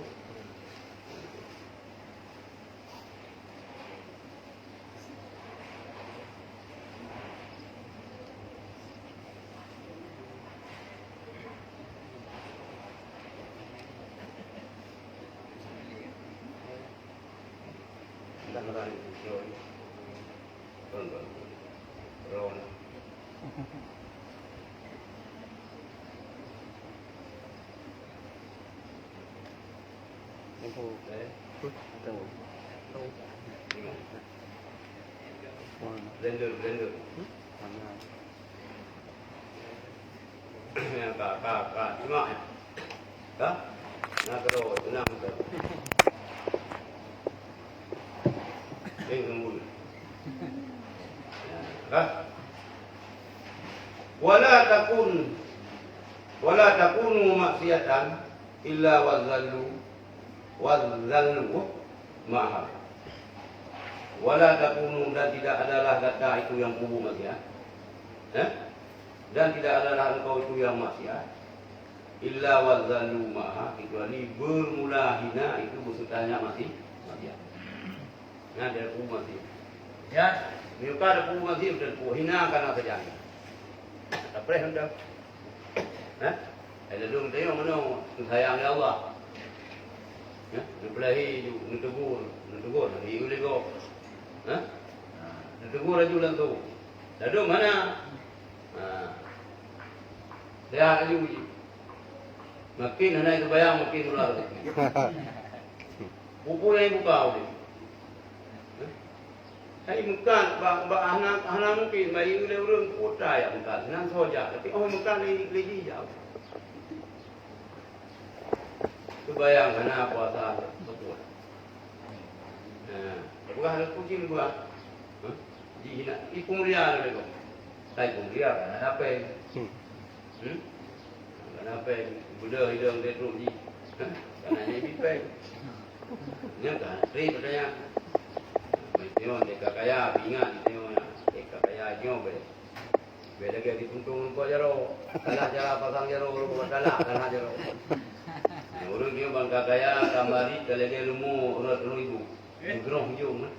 Blender, blender. Ka, ka, ka, simak, eh. Ka? Na keudroe, teunang, ka. Eh, nunggu. Ka? Wala takun, wala takunu maksiatan illa wazallu, wazallu ma'aha. Wala takunu, dan tidak adalah gata itu yang peubuet maksiat. Eh? Dan tidak adalah engkau itu yang maksiat. Illa wazallu ma'aha, kecuali bermula hina itu besertanya masih maksiat. Nyan dia peubuet maksiat. Ya, meunyoe ka ada peubuet maksiat, dan peubuet hina kana sajan. Tapreh undang. Hah? Ai lalu meutanyong meunoe, sayang lé Allah. Ya, neupeulahi ju, neutegur, neutegur, neuiyu lé gob. Hah? Neutegur laju langsung. Lalu mana? Ha. Sehat laju jih. Makin hana teubayang, makin ular. Peue-peue nyang buka ulèe. Hai meukat, bak, bak hana, hana mungkin, bak ulèe ureueng kuta ya meukat. Nan soe jak, tapi oh meukat lé, lé jih jak. Teubayang hana kuasa beutôi. Nah, peugah lé kucing peugah. Hah? Jih nak ipeumulia lé kau. Hai peumulia, hana dapet. Hmm. Hmm? Kenapa beudôh idong Petrus jih? Hah? Karena nyan jipèng. Nyan ka trép katanya. Tengok deka kaya, tapi ingat tengok nyan. Deka kaya nyoe bèk. Bèk lagèe dipuntông rumpok jaroe. Salah cara pasang jaroe, rumpok salah, salah jaroe. Nah, ureueng nyoe ban ka kaya, ka marit, ka lagèe leumo rot ribu. Meugroh ujong, eh.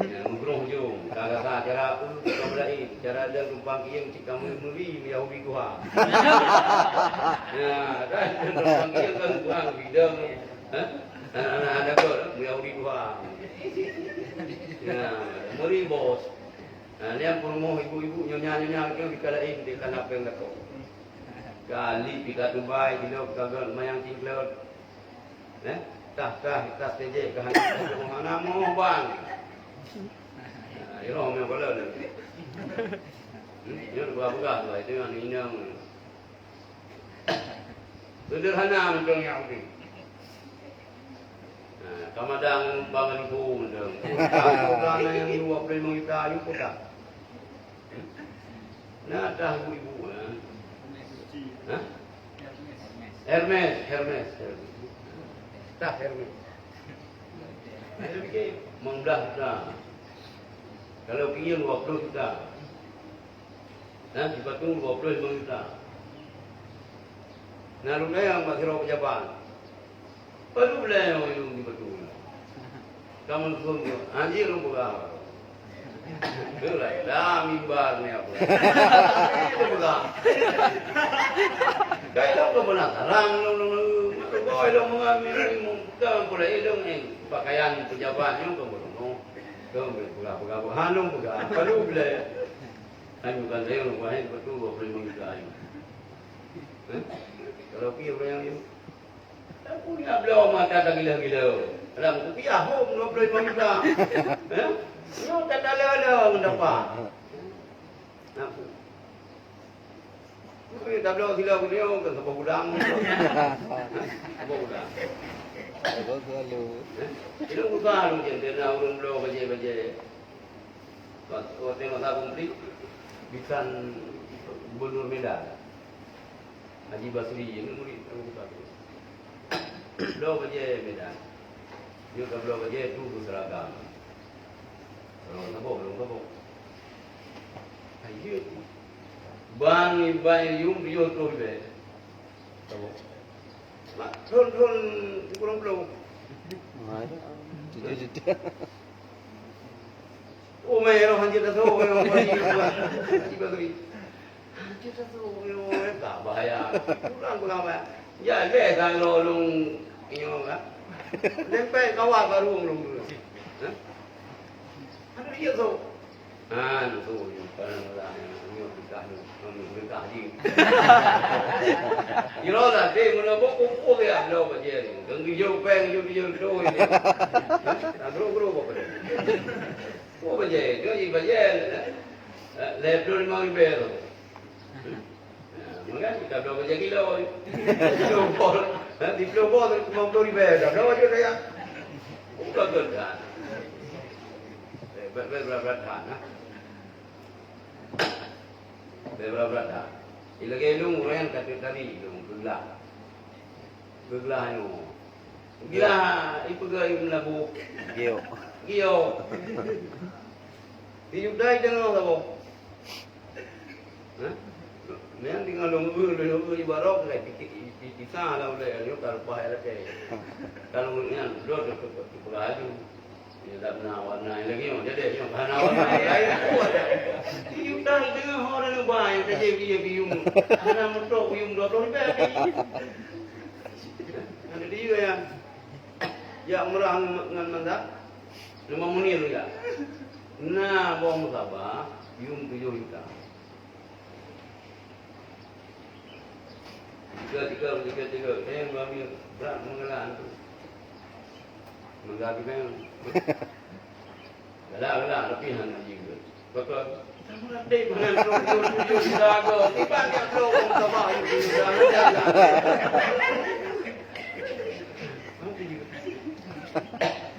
Ya, meugroh ujong. Ka gata cara peue, ka laén. Cara dan tumpang kiyeng cit ka meuri Yahudi tuha. Ya, kan? Tumpang kiyeng kan tuha bidang. Hah? Anak-anak ada ke, Yahudi tuha. Ya, meuri bos. Nah, liang peurumoh ibu-ibu nyonya-nyonya ke, pih ka laén, deh, ka na péng lakoe. Ka li pih ka tubai, kilo ka gèt mayang cingklot. Eh, tah, tah, tah tejek ka hana tejek, hana moh bang. Nah, iroh meuh bala ni. Hmm, nyoe dua peugah tu, itu yang inong. Sederhana mantong Yahudi. Nah, ka madang bang ribu mantong. Bukan yang dua puluh lima juta, yuk, bukan. Nah, tah ibu-ibu, nah. Hah? Hermes, Hermes, Hermes. Tah Hermes. Saya fikir, lima belas juta. Kalau pinjam dua puluh juta. Nah, sipatu dua puluh lima juta. Nah, lôn tanyong bak sidroe pejabat. Padub lé nyang ulôn jipeutôi. Kamoe seumeung, anjing lôn peugah. Itulah, dah mimbar ni apa? Lôn peugah. Kai lôn keu penasaran, lôn, lôn, lôn, lôn, lôn, lôn, lôn, lôn, pakaian pejabat nyoe keu lôn, lôn, lôn peugah, peugah, peugah, lôn peugah. Padub lé. Hanya bukan saya, lôn peugah, betul dua puluh lima juta. Eh? Kalau pi orang yang Aku nyak bloe mata tagila-gila. Dalam kupiah hom dua puluh lima juta. Eh? Nyoe ka tala-tala ngon dapat. Aku. Tapi tabloe sila ku nyoe ke sapa gudang. Sapa gudang. Sapa selalu. Eh? Itu usaha mungkin kena urun bloe bajai-bajai. Waktu masa konflik, bisan gubernur Medan. Haji Basri, ya, murid Abu Bakar. Bloe bajèe Medan. Nyoe ka bloe bajèe tu beuseragam. Lôn saboh, lôn saboh. Ayo. Bang, bang yum, yum tu be. Saboh. Mak, thon, thon, sikureueng ploh. Hai. Cuti-cuti. Oh, meh, roh hanjeuet dah tu, meh, meh, meh, meh. Hanjeuet dah tu, meh, meh, tak bahaya. Pulang, pulang, bah. Ya, deh, kalau lung, inyo, kan? Lempek kawat baru lung dulu. Hah? Ada dia tu. Ha, nyoe tu, nyoe, barang murah, nyoe, nyoe, berkah, nyoe, nyoe, berkah jih. Kira lah, deh, meunan boh kumpul ya, bloe bajèe ni. Keu geujok péng, geujok, geujok tu ini. Nah, guru-guru apa pada? Oh, bajèe, nyoe jih bajèe, eh, lhèe ploh limong ribèe tu. Nah, meunan kita bloe bajèe kilo. Siplôh bol, eh, siplôh bol, limong ploh ribèe, dah bloe bajèe saya. Bukan geutan. Eh, bet, bet, bet, bet, bet, nah. Bèk brat-brat that. Ilagèe lôn ureueng ka teuh tadi lôn geuglah. Geuglah nyoe. Glah ipeugah imeulabu. Giok. Giok. Di Yudai deungoe saboh. Hah? Nyan deungoe lôn eu, lôn eu ibarat lagèe piti, piti sa lah ulèe nyoe ka leupah lakèe. Kalau nyan, dot, dot, dot, dot, dot, Nyoe dak na warna lagèe nyoe, jadi nyoe hana warna lain. Di Yudai deungoe ho dan uba nyang tajép ié keu yum. Hana meutrok yum dua ploh ribèe. Hana di yue ya. Jak meurah ngon, ngon manda. Lima menit ya. Na boh meusabah, yum tujoh juta. Tiga, tiga, tiga, tiga. Saya mengambil berat menggelar tu. Menggelar tu kan. Galak, galak, tapi hana juga. Betul. Sama dek mana tu, tu, tu, tu, tu, tu, tiba dia tu, orang tabah, tu, tu, tu, tu, tu.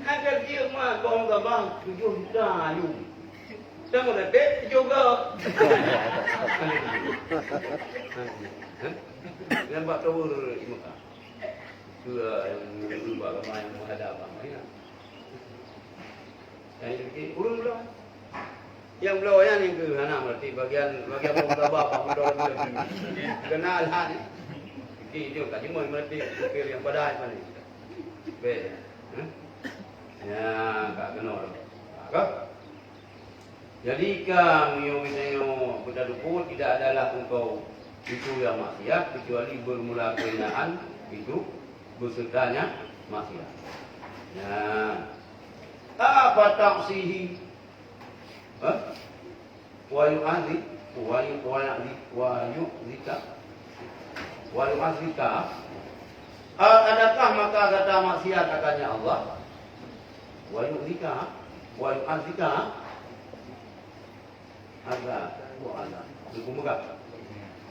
Ada dia mah, orang tabah, tujuh juta, you. Sama dek juga. Nampak tahu, Imam. Dua nyang dulu bak ramai nyang menghadap ramai, ya. Nyang itu bikin ureueng bloe. Nyang bloe nyan nyang keu hana meuratik bagian, bagian peuntabah bak motor tu lagi. Kena lah ni. Bikin itu kat jumah meuratik, pikir nyang padahai mana. Beh. Hah? Ya, ka kena. Ka? Jadi, ka meunyoe geutanyoe beutadupo, tidak adalah engkau itu yang maksiat, kecuali bermula kehinaan itu besertanya maksiat. Nah, apa ta'sihi? Hah? Wa yu'adzi-, wa yu-, wa ya'dzi-, wa yu'dzika. Wa yu'adzika, a-, adakah maka gata maksiat akannya Allah? Wa yu'dzika, wa yu'adzika. Azab, wa azab. Neupeumeugah.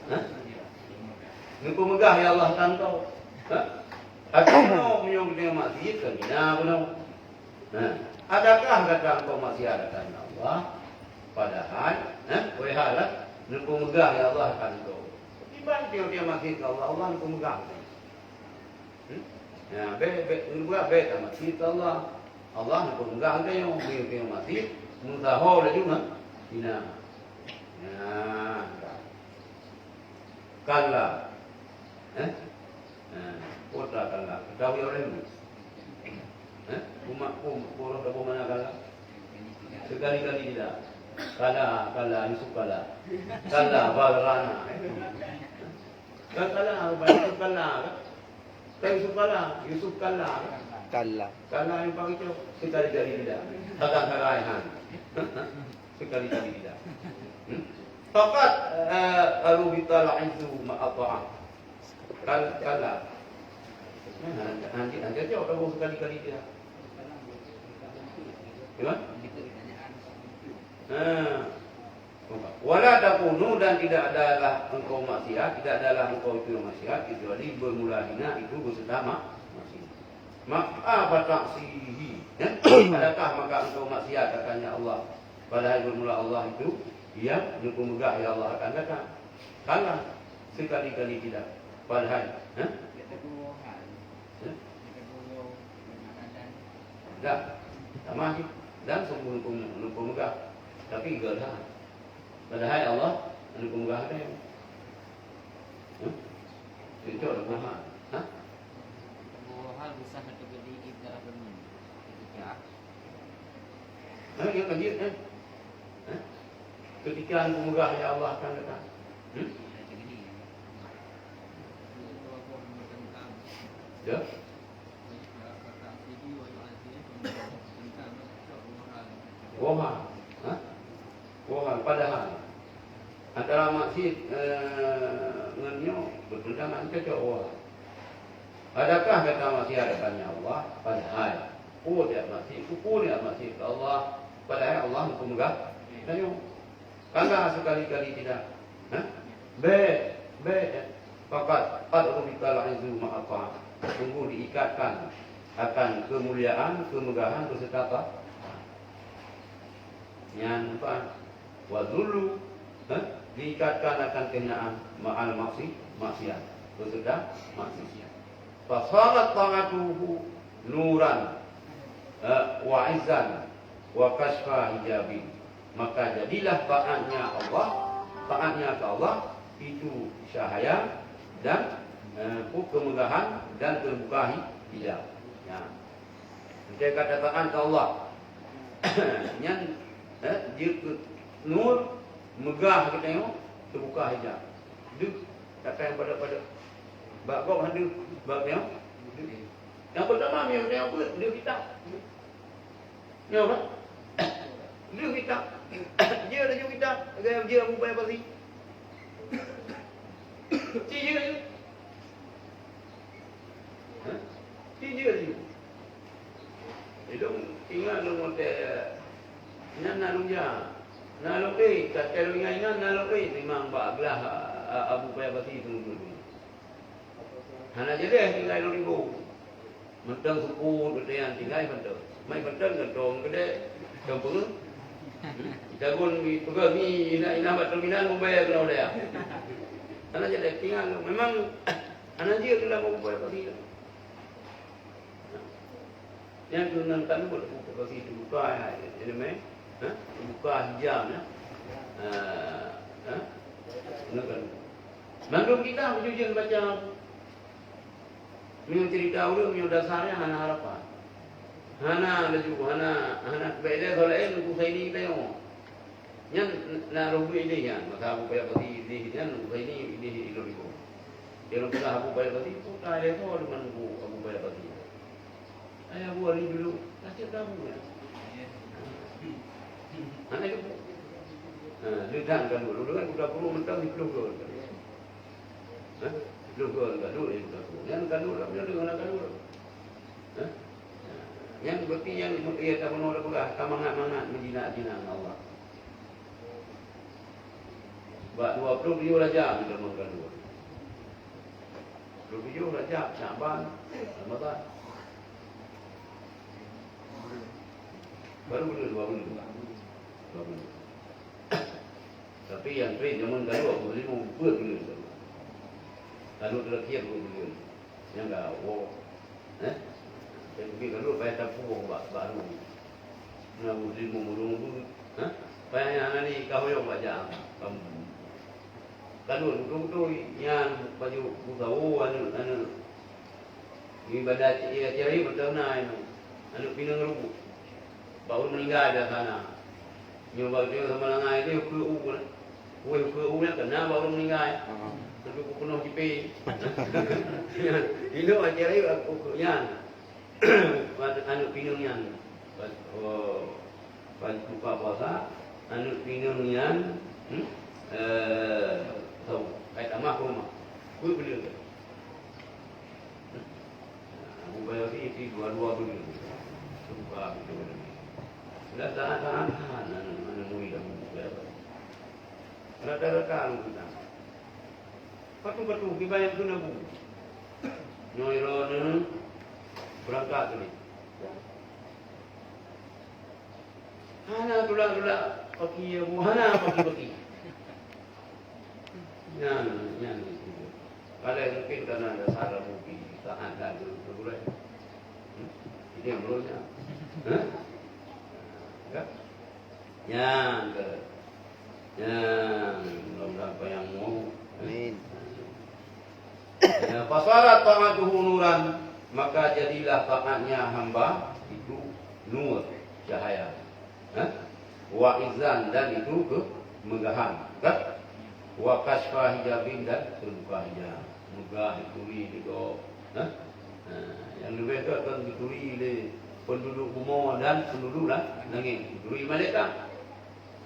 Hah? Neupeumeugah, ya Allah, tanto. Hah? Akan meunyoe geutanyoe maksiat, kan bina bunoe. Nah, adakah gata engkau maksiat akan Allah? Padahai, eh, wahai lah, neupeumeugah ya Allah akan engkau. Kiban tiep-tiep maksiat keu Allah, Allah neupeumeugah. Hmm? Ya, bèk, bèk, neupeumeugah bèk maksiat keu Allah. Allah neupeumeugah engkau, tiep-tiep maksiat, meusaho laju mah, hina. Ya, kalla. Eh? Ha, kota kalla. Tahu ya orang ni? Eh? Umat pun, boros dah mana kalla? Sekali-kali tidak. Kalla, kalla, Yusuf kalla. Kalla, bagrana. Kan kalla, Yusuf kalla, kan? Kan Yusuf kalla, Yusuf kalla, kan? Kalla. Kalla yang pakai tu, sekali-kali tidak. Kadang-kadang, ha. Sekali-kali tidak. Hmm? Faqad, eh, rubital izzu ma'a ta'ah. Kan, kalla. Nah, nanti, nanti aja orang sekali-kali dia. Gimana? Nah. Wala takunu, dan tidak adalah engkau maksiat, tidak adalah engkau itu yang maksiat, kecuali bermula hina itu beserta mak-, maksiat. Maka fataksihi, ya? Adakah maka engkau maksiat akannya Allah? Padahai bermula Allah itu, ya, neupeumeugah ya Allah akan gata. Kalla, sekali-kali tidak. Padahai, ha? Ha? Dah. Tamah cit. Dan sungguh leumpung, leumpung meugah. Tapi geulah. Padahai Allah leumpung meugah ada. Ha? Cocok leumpung ha. Ha? Ha, yang lanjut, ha? Ha? Ketika leumpung meugah, ya Allah akan datang. Hmm? Ya. Woha. Ha? Woha, padahai. Antara maksiat, eh, ngon nyoe bertentangan, cocok woha. Adakah gata masih ada tanya Allah? Padahai. Peue dia maksiat, peue dia maksiat ke Allah? Padahai Allah peugah tanyoe. Kala sekali-kali tidak. Ha? Bèk, bèk. Faqad, qad rubita al-izzu ma'a ta'ah. Sungguh diikatkan akan kemuliaan, kemegahan beserta ta-, nyan empat. Wa dzullu, ha? Diikatkan akan kehinaan ma'al maksi-, maksiat. Beserta maksiat. Fasarat ta'atuhu nuran, eh, wa izzan wa kasyfa hijabin. Maka jadilah taatnya Allah, taatnya ke Allah itu cahaya dan, eh, kemegahan dan terbuka hi-, hijab. Ya. Kita kata taat ke Allah. Nyan, eh, dia ke nur, megah kita tengok, terbuka hijab. Deuh, takkan pada-pada. Bak gob hana deuh, bak nyoe. Nyang pertama, meunyoe, meunyoe beuet, deuh kitab. Nyoe, bah? Deuh kitab. Jeuet laju kitab, lagèe jeuet Abu Bakar Basri. Ci jeuet laju. Ha? Ci jeuet laju. Ilôn ingat lôn watèe nyan na lôn jak. Na lôn ék, watèe lôn ingat-ingat na lôn ék, memang bak glah, a, Abu Bakar Basri teungoh duduk. Hana jeulaih tinggai lôn iboh. Mantong seupôt, geutanyan tinggai mantong. Mai mantong gantong keudè, gantong peungeuh. Itagun mi peugah mi, ina, ina bak terminal meubayar keunoe daya. Hana jeulaih tinggai lôn. Memang hana jeuet keu lôn meubayar pagi. Nyan keuh ngon kanu buet buka pagi teubuka, ya, ileumèe, ha? Teubuka hijab, ya. Ha, ha? Ngon kanu. Mandum kitab jujur baca. Meunyoe cerita ureueng, meunyoe dasarnya hana harapan. Hana laju, hana, hana, bèk lé soe laén Husaini tanyoe. Nyan na roh idéh nyan, maka Abu Bakar Basri idéh nyan, Husaini idéh ilôn iboh. Dia orang peugah Abu Bakar Basri, peue ka lé soe deungon Abu, Abu Bakar Basri. Ayah buah ni dulu, sakit kamu ya. Hana ibu. Ha, dia dah kan dulu, dulu kan budak guru mentang di peluk tu. Ha? Lôn keu ka duek, lôn ka duek. Nyan ka duek, nyan deungon ka duek. Ha? Nyan bukti nyan, iya tabunoe tapeugah, tamangat-mangat meujinak-jinak ngon Allah. Bak dua ploh tujoh Rajab, lôn ka duek. Dua ploh tujoh Rajab, Syaban, Ramadan. Baru buleuen, dua buleuen. Dua buleuen. Tapi nyang trép jameun ka duek, dua ploh lima peuet buleuen ka duek. Ka duek terakhir dua buleuen. Nyang ka woe. Eh? Nyang ka duek payah tapuwoe bak, bak rueng. Na dua ploh lima ureueng beuet. Ha? Payah nyan hana ka hoyong bak jak. Kamoe. Ka duek beutôi-beutôi nyan baju busawo aneuk-aneuk. Ibadat, iya, ciri beutôi na inoe. Aneuk pineung rubuh. Bak ureueng meuninggai biasa na. Nyoe bak ureueng sama langai dia ukeue u na. Weh ukeue u nyan keunan bak ureueng meuninggai. Tapi peunoh jipe. Inoe ciri ukeue nyan. Aneuk pineung nyan. Oh. Ban buka puasa, aneuk pineung nyan, hmm, eh, tahu, kai tamah ke rumah. Buet beliau tu. Nah, Abu Bakar Siddiq dua-dua beliau. Buka pintu. Dah tahan-tahan, tahan, aneuk, aneuk murid Abu Bakar. Rata-rata aneuk kita. Patu-patu, kiban nyang keuneuk bu. Nyoe droeneuh beurangkat keunoe. Hana tulak-tulak paki, ya, bu, hana paki-paki. Nyan, nyan. Ada mungkin karena dasar Rabu di saat dan gurée. Hmm? Ini yang belumnya. Hah? Ya. Nyang ke, nyang belum sampai yang mau. Amin. Ya, fasara ta'atuhu nuran, maka jadilah taatnya hamba itu nur, cahaya. Ha? Wa izzan, dan itu kemegahan. Kan? Wa kasyfa hijabin, dan terbuka hijab. Megah dituri juga. Ha? Ha, yang lebih tu akan dituri oleh penduduk bumoe dan penduduk la-, langit. Dituri malaikat.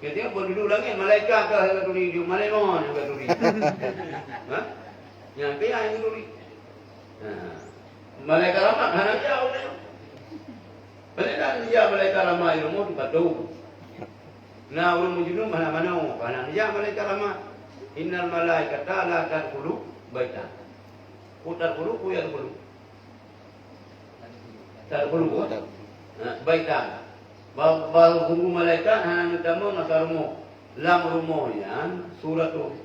Ketika penduduk langit, malaikat ka yang dituri, malaikat yang dituri. Ha? Yang kaya yang dituri. Ha. Malaikat rahmat hana jauh. Padahai ija malaikat rahmat di rumoh teupatong. Na ureuëng meujunub hana manoe, hana ija malaikat rahmat. Innal malaikata la tadkhulu baitan. Ku tadkhulu, ku yadkhulu. Tadkhulu, ha? Ha, baitan. Ba-, ba-, sungguh malaikat hana neutamong ata rumoh. Lam rumoh nyan suratun.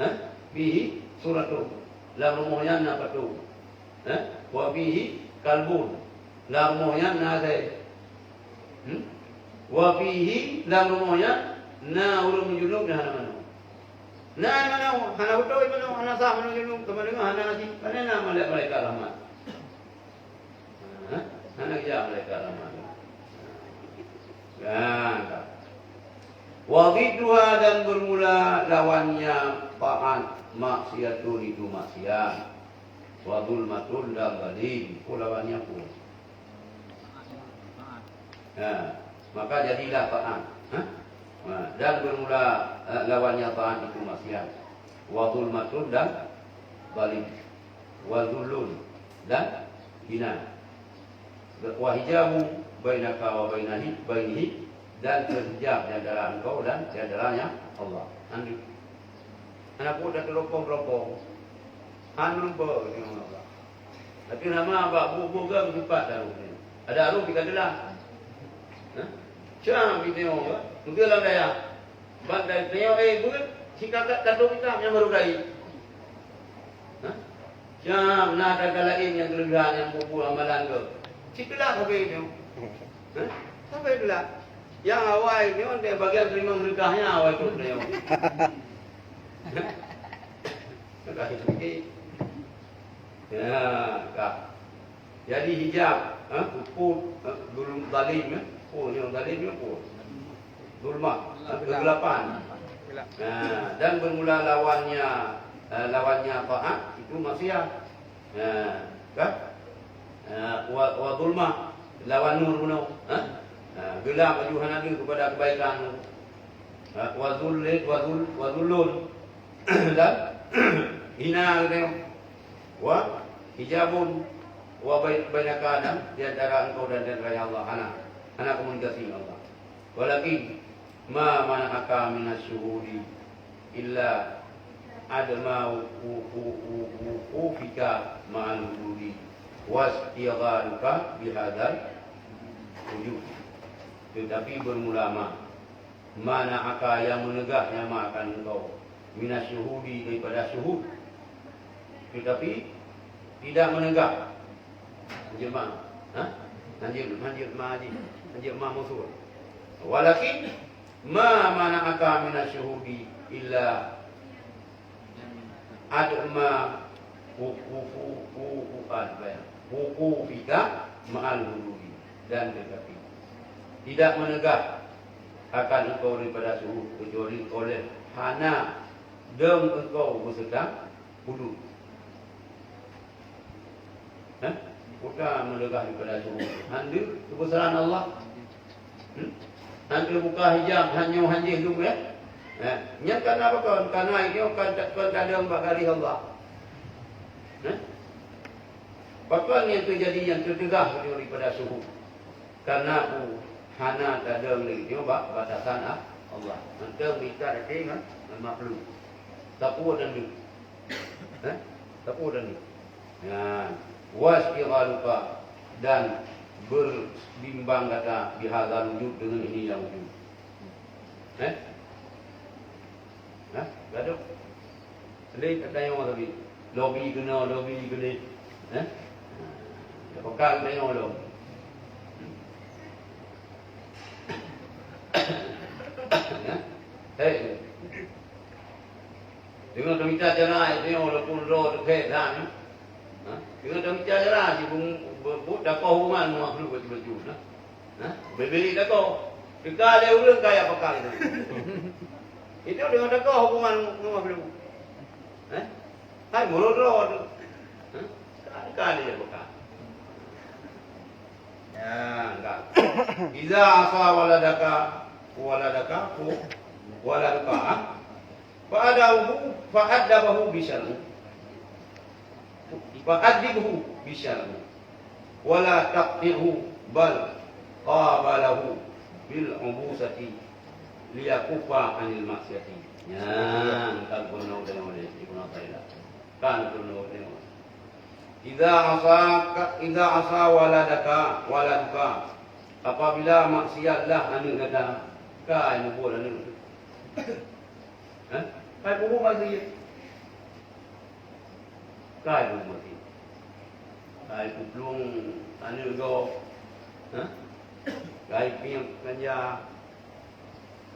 Ha? Fihi suratun. Lam rumoh nyan na patong. Eh? Wa fihi kalbun. Lam rumoh nyan na asèe. Hmm? Wa fihi, lam rumoh nyan na ureuëng meujunub nyang hana manoe. Na hana manoe, hana beutôi manoe, hana sah manoe junub, teuma deungoe hana ngaji. Pane na malaikat-malaikat rahmat? Ha? Hana geujak malaikat rahmat. Kan? Wa dhidduha, dan bermula lawannya taat, maksiatun, itu maksiat. Wa zulmatun, dan zalim. Peue lawannya peue? Ha, maka jadilah taat. Ha? Ha, dan bermula, eh, lawannya taat itu maksiat. Wa zulmatun, dan zalim. Wa zullun, dan hina. Wa hijabu bainaka wa bainahi, bainihi, dan terhijab di antara engkau dan di antaranya Allah. Hana, hana peue tateulopong-teulopong. Hana lupa, ya Allah. Tapi nama bak bu-bu gam sifat taruh ni. Ada arung tiga gelah. Ha? Cam di tengok, ha? Mungkin dalam daya. Ban dari tengok, eh, bukan si kakak kandung kita yang baru dari. Ha? Cam na kata lain yang kelebihan yang bu-bu amalan tu. Si gelah sampai itu. Ha? Sampai gelah. Yang awai ni, dia bagian terima berkahnya awai tu tengok. Ha? Kakak itu sikit. Ya, kak. Jadi hijab, ha, puput, ha, zulm, zalim, ha, oh, yang zalim, ha, oh. Zulmah, ha, kegelapan. Ha, dan bermula lawannya, ha, lawannya taat, itu maksiat. Ha, kan? Ha, wa, wa zulmah, lawan nur bunoe, ha? Ha, gelap laju hana deuh kepada kebaikan. Ha, wa zulli, wa zul-, wa zullun. Dan hina geutanyoe. Wa hijabun wa bain-, bainaka, dan di antara engkau dan di antara Allah. Hana, hana komunikasi dengan Allah. Walakin ma mana'aka minasyuhudi illa adma wu-, wu-, wu-, wuqufika ma'al hududi wastighaluka bihadzal wujud. Tetapi bermula ma, mana'aka, yang menegah nyama akan engkau, minasyuhudi, daripada syuhud, tetapi tidak menegah. Hanjeuet ma, ha? Hanjeuet, hanjeuet ma jih, hanjeuet ma mausul. Walakin ma mana'aka minasyuhudi illa adma wuqufu-, wuqu-, wuqufika ma'al hududi. Dan tetapi tidak menegah akan engkau daripada syuhud kecuali oleh hana dong engkau beserta hudud. Hah? Peue ta meunegah daripada syuhud? Hana deuh keubeusaran Allah. Hmm? Hana deuh buka hijab, hana nyoe hana jih dum, ya? Eh, nyan kana pakon? Kana inyoe kon ta-, kon tadong bak garéh Allah. Hah? Pakon nyang teujadi nyang teuteugah daripada syuhud? Karena peue? Hana tadong lé nyoe bak batasan, ah, Allah. Mantong mita até ngon, ngon makhluk. Sapeue dan deuh. Eh? Sapeue dan deuh. Nyan. Wastighaluka, dan berbimbang gata bihadzal wujud, dengan ini yang wujud. Eh? Hah? Gadoh? Lé tanyong tadi. Lobi keunoe, lobi keunoe. Eh? Dak peugah geutanyoe lom. Eh? Hei. Deungon tamita cara geutanyoe walaupun droe teukhée that. Ha? Deungon tamita cara jih bu-, bu-, bu-, takoh hubungan ngon makhluk bacut-bacut, nah. Ha? Beu-beu takoh. Teuka lé ureuëng kaya pakai tu. Itu deungon takoh hubungan ngon makhluk. Eh? Hai, mulut droe tu. Hah? Kan dia bukan. Ya, enggak. Iza asa waladaka, waladaka, fu-, waladuka, fa'adabahu, fa'adabahu bisyar'i. Fa'adibhu bisyar'i. Wala taqti'hu, bal qabalahu bil ubusati liyakuffa anil maksiati. Nyan kan keunoe teunoe lé Ibnu Athaillah. Kan keunoe teunoe. Idza asaka, idza asa waladaka, waladuka. Apabila maksiatlah aneuk gata, kai mubuet aneuk. Hah? Kai mubuet maksiat. Kai mubuet maksiat. Kai peuplueng aneuk gob. Hah? Kai piep ganja.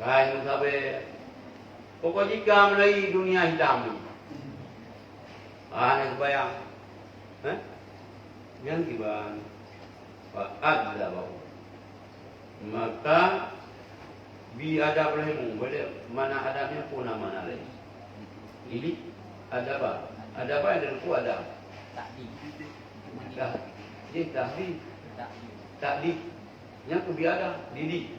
Kai meusabe. Pokok jih ka mulai dunia hitam. Ah, hana sembahyang. Eh? Nyan kiban. Fa adzabahu. Maka bi adab lehmu. Boleh mana adabnya pun nama nalai. Jadi adaba. Adaba ada ku adab. Dah. Jadi tahdi. Takdi. Nyan ku bi adab. Didik.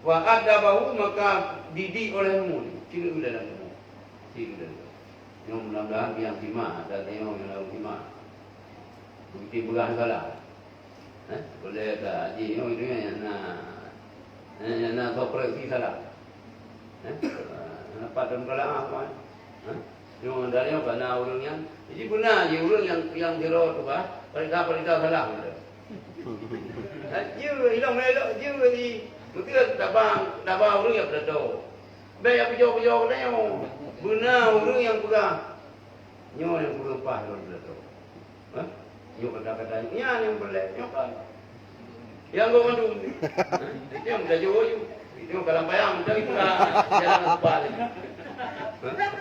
Wa adzabahu, maka didik olehmu. Tidak udah dah. Tidak udah. Nyoe mudah-mudahan biang simak, dan tengok nyang lalu simak. Bukti peugah salah. Eh, boleh tak? Haji nyoe itu yang na, yang na soprek si salah. Eh, nampak dalam kalangan apa? Eh, nyoe dari apa na urang yang, jadi benar je urang yang, yang jero tu bah, perintah-perintah salah gitu. Eh, je hilang elok je di, betul tabang, tabang urang yang betul. Bèk jak pujoe-pujoe geutanyoe. Beuna ureueng nyang peugah. Nyoe nyang kureueng paih lôn teuh. Hah? Nyoe kata-kata nyan nyang peureulèe, nyoe kan. Nyang goh mandum. Hah? Itu nyang meutajôk ju. Itu nyang kalam payah, meutajôk ka jalan seupah lagi. Hah?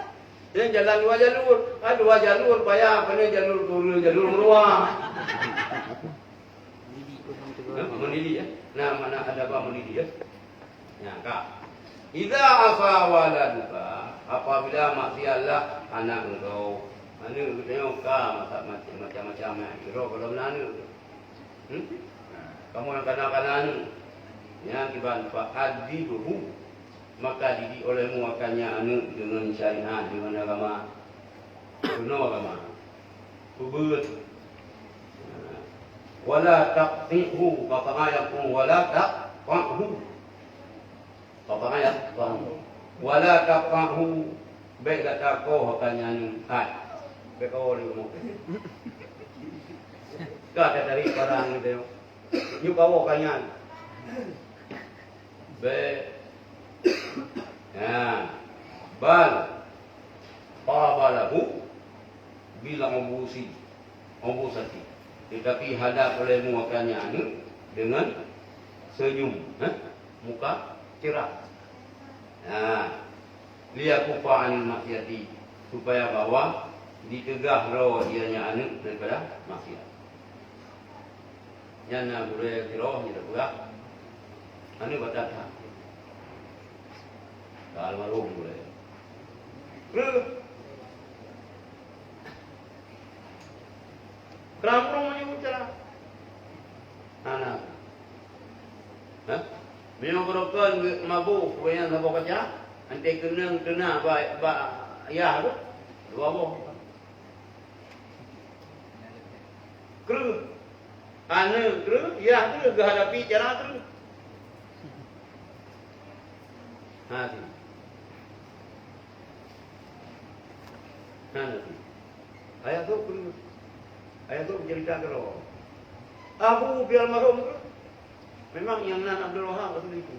Nyan jalan dua jalur. Ah, dua jalur payah, pane jalur turun, jalur meuruah. Hah? Mendidik, ya. Nah, makna adaba mendidik, ya. Nyan ka. Idza asa waladuka, apabila maksiatlah anak engkau. Aneuk geutanyoe ka masa macam-macam, ya. Kira kalau na aneuk. Hmm? Kamoe nyang kana-kana aneuk. Nyan kiban fa adibhu. Maka didik olehmu akan nyan aneuk deungon syariat, deungon agama. Keunoe agama. Peubuet. Wala taqta'hu, qata'a yaqta'u, wala taqta'hu. Qata'a yaqta'u. Wala taqta'hu, bèk gata koh akan nyan aneuk. Hai. Bèk koh lé kamoe. Ka tatarék parang gitu. Nyoe koh akan nyan. Bèk. Nah, bal qabalahu bil ubusi, ubusati. Tetapi hadap olehmu akan nyan aneuk deungon senyum, eh? Muka cerah. Nah, liyakuffa anil maksiati, supaya bahwa diteugah droe ianya aneuk daripada maksiat. Nyan na gurèe sidroe nyang teupeugah, aneuk batat that. Ka almarhum gurèe. Kreueh. Kram rong meunyoe cara. Hana. Hah? Meunyoe keurokon mabôh, weue nyan saboh kaca, anté keunong teuna ba, ba yah tu, dua boh. Kreueh. Aneuk kreueh, yah kreueh, geuhadapi cara kreueh. Ha, tu. Ha, tu. Ayah tu kreueh. Ayah tu cerita keudroe. Abu pih almarhum kreueh. Memang nyang nan Abdul Wahab asli tu.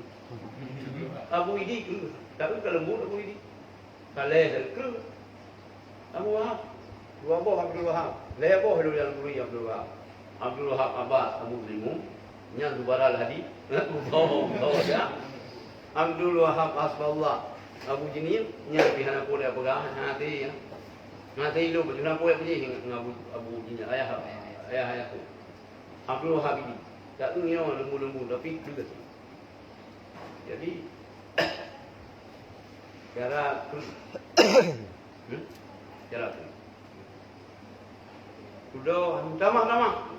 Abu Idi kreueh. Tapi ka leumbot Abu Idi. Saleh kreueh. Abu Wahab. Dua boh Abdul Wahab, lhèe boh lôn nyang gurèe Abdul Wahab. Abdul Wahab Abbas Abu Muslimu, nyan Zubaral Hadi, Abdul Wahab Hasbullah Abu Jinim, nyan pih hana peue lé peugah, hana até, ya. Hana até ilôn, hana peue lé peujih ngon Abu, Abu Jinim, ayah, ayah, ayah tu. Abdul Wahab ini, tak nyoe lembu-lembu, tapi deungon. Jadi, cara tu, hmm? Cara tu. Udah, tamah-tamah.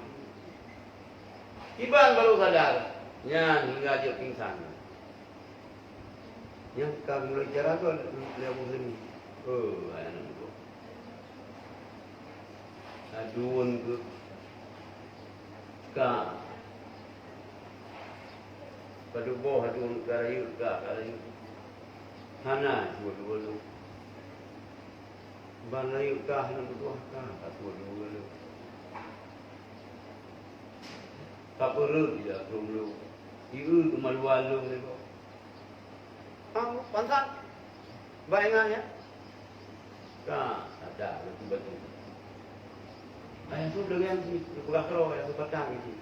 Iban baru sadar, nyan hingga jeuet pingsan. Nyan ka mulai cara tu, lé Abu Seni. Oh, anak muda. Aduen keu ka. Padub boh aduen ka rayeuk ka, ka rayeuk. Hana dua-dua tu. Ban rayeuk ka hana meutuah ka, ka dua-dua tu. Ka peureuet ija keu lôn. Ieu keumaluan lôn nyoe. Ah, pantat. Baik ingat ya. Ka, ada batu-batu. Ayah tu dengan si peugah keroe, ayah tu patang gitu.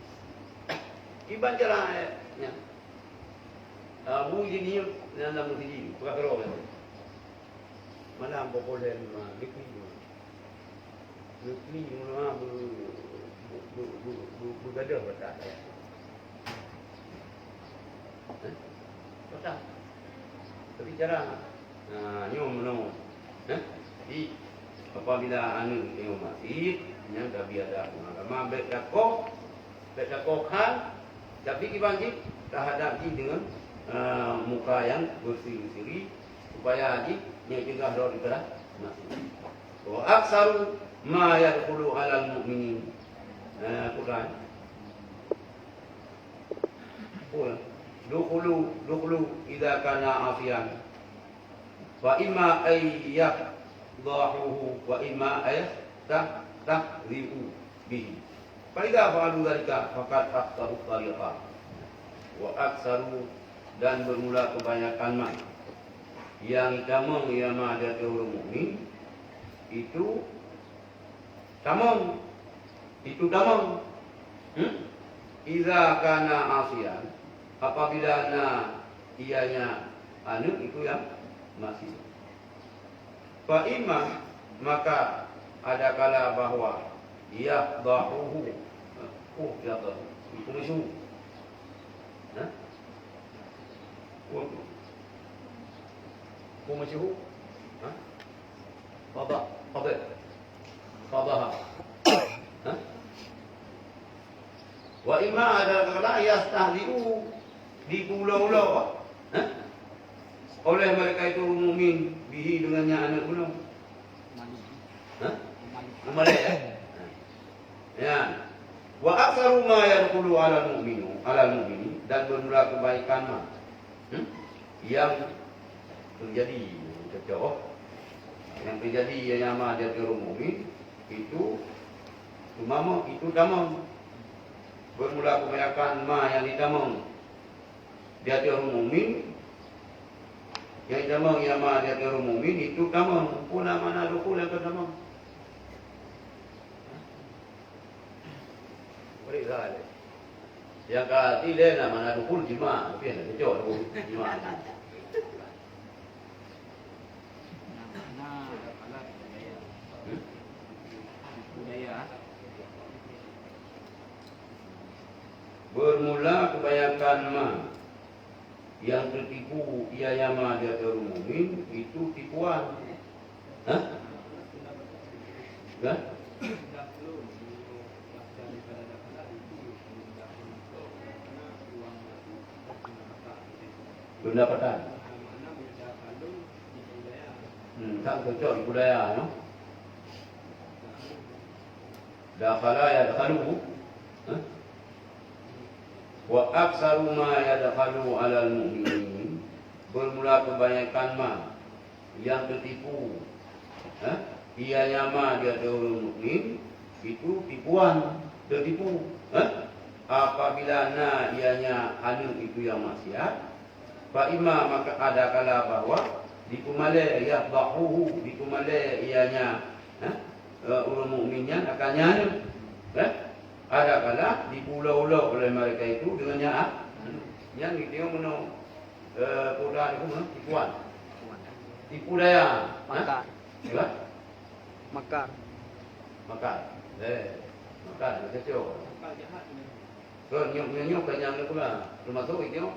Iban cara ayah nya. Abu Jinim nyan lam siji, peugah keroe. Malam pokok lhèe lima, lebih lima. Neuteupeue meunyoe beu-, beu-, beu-, beu-, beugadôh bak that. Eh? Bak that. Tapi cara, ha, nyoe meunoe. Eh? Jadi, apabila aneuk nyoe maksiet, nyan ka biasa agama, bèk takoh, bèk takoh khan, tapi kiban jih tahadap jih deungon, eh, muka nyang berseri-seri, supaya jih nyoe cegah droe daripada maksiet. Wa aktsaru ma yadkhulu 'alal mu'minin. Eh, Quran. Qul, dukhulu, dukhulu idza kana 'asiyan. Fa imma ay yafdahuhu wa imma ay tah-, tahzi'u bihi. Fa idza fa'alu dzalika faqad aktsaru thariqa. Wa aktsaru, dan bermula kebanyakan ma. Nyang tamong ia ma di ateueh ureueng mukmin, itu tamong, itu tamong. Hmm? Idza kana asiyan, apabila na ianya aneuk itu yang maksiat. Fa imma, maka adakala bahwa yafdahuhu. Oh, yafdahu. Itu masyhur. Hah? Oh. Itu masyhur. Hah? Fadha-, fadha-, fadhaha. Hah? Wa imma adakala yastahzi'u, diulo-ulo, ha? Oleh mereka itu mukmin bihi, dengannya aneuk ulôn. Ha? Umalek, ya? Ya. Wa aktsaru ma yadkhulu 'alal mu'minu, 'alal mu'mini, dan bermula kebaikan ma. Hmm? Yang terjadi, cocok. Yang terjadi, ya, nyama di ateueh ureueng mukmin, itu Teuma itu tamong. Bermula kebanyakan ma yang ditamong di ateueh ureueng mukmin, yang ditamong nyama di ateueh ureueng mukmin itu tamong. Peue na makna dukhul nyang ka tamong? Beri salah. Yang ka arti lain na makna dukhul jima, tapi hana cocok dukhul jima. Bermula kebanyakan ma yang tertipu ia nyama di ateueh ureueng mukmin itu tipuan. Hah? Hah? Pendapatan. Hmm, tak cocok di budaya, no? Dakhala yadkhalu, eh? Wa aktsaru ma yadkhalu 'alal mu'minin, bermula kebanyakan ma yang tertipu, eh? Ia nyama di ateueh ureueng mukmin, itu tipuan, tertipu, eh? Apabila na ianya aneuk itu yang maksiat, fa imma, maka adakala bahwa dipeumalèe, yafdahuhu, dipeumalèe ianya, eh? eh, ureuëng mukmin nyan akan nyan, eh, adakala dipulo-ulo oleh mereka itu dengan nyan, ah, nyan gitu meunoe, eh, poda itu meunoe tipuan. Tipu daya, eh? Makar. Ya? Makar. Makar. Eh, makar, macam tu. Kon nyoe, nyoe, nyoe ka nyang pula. Teumasok nyoe,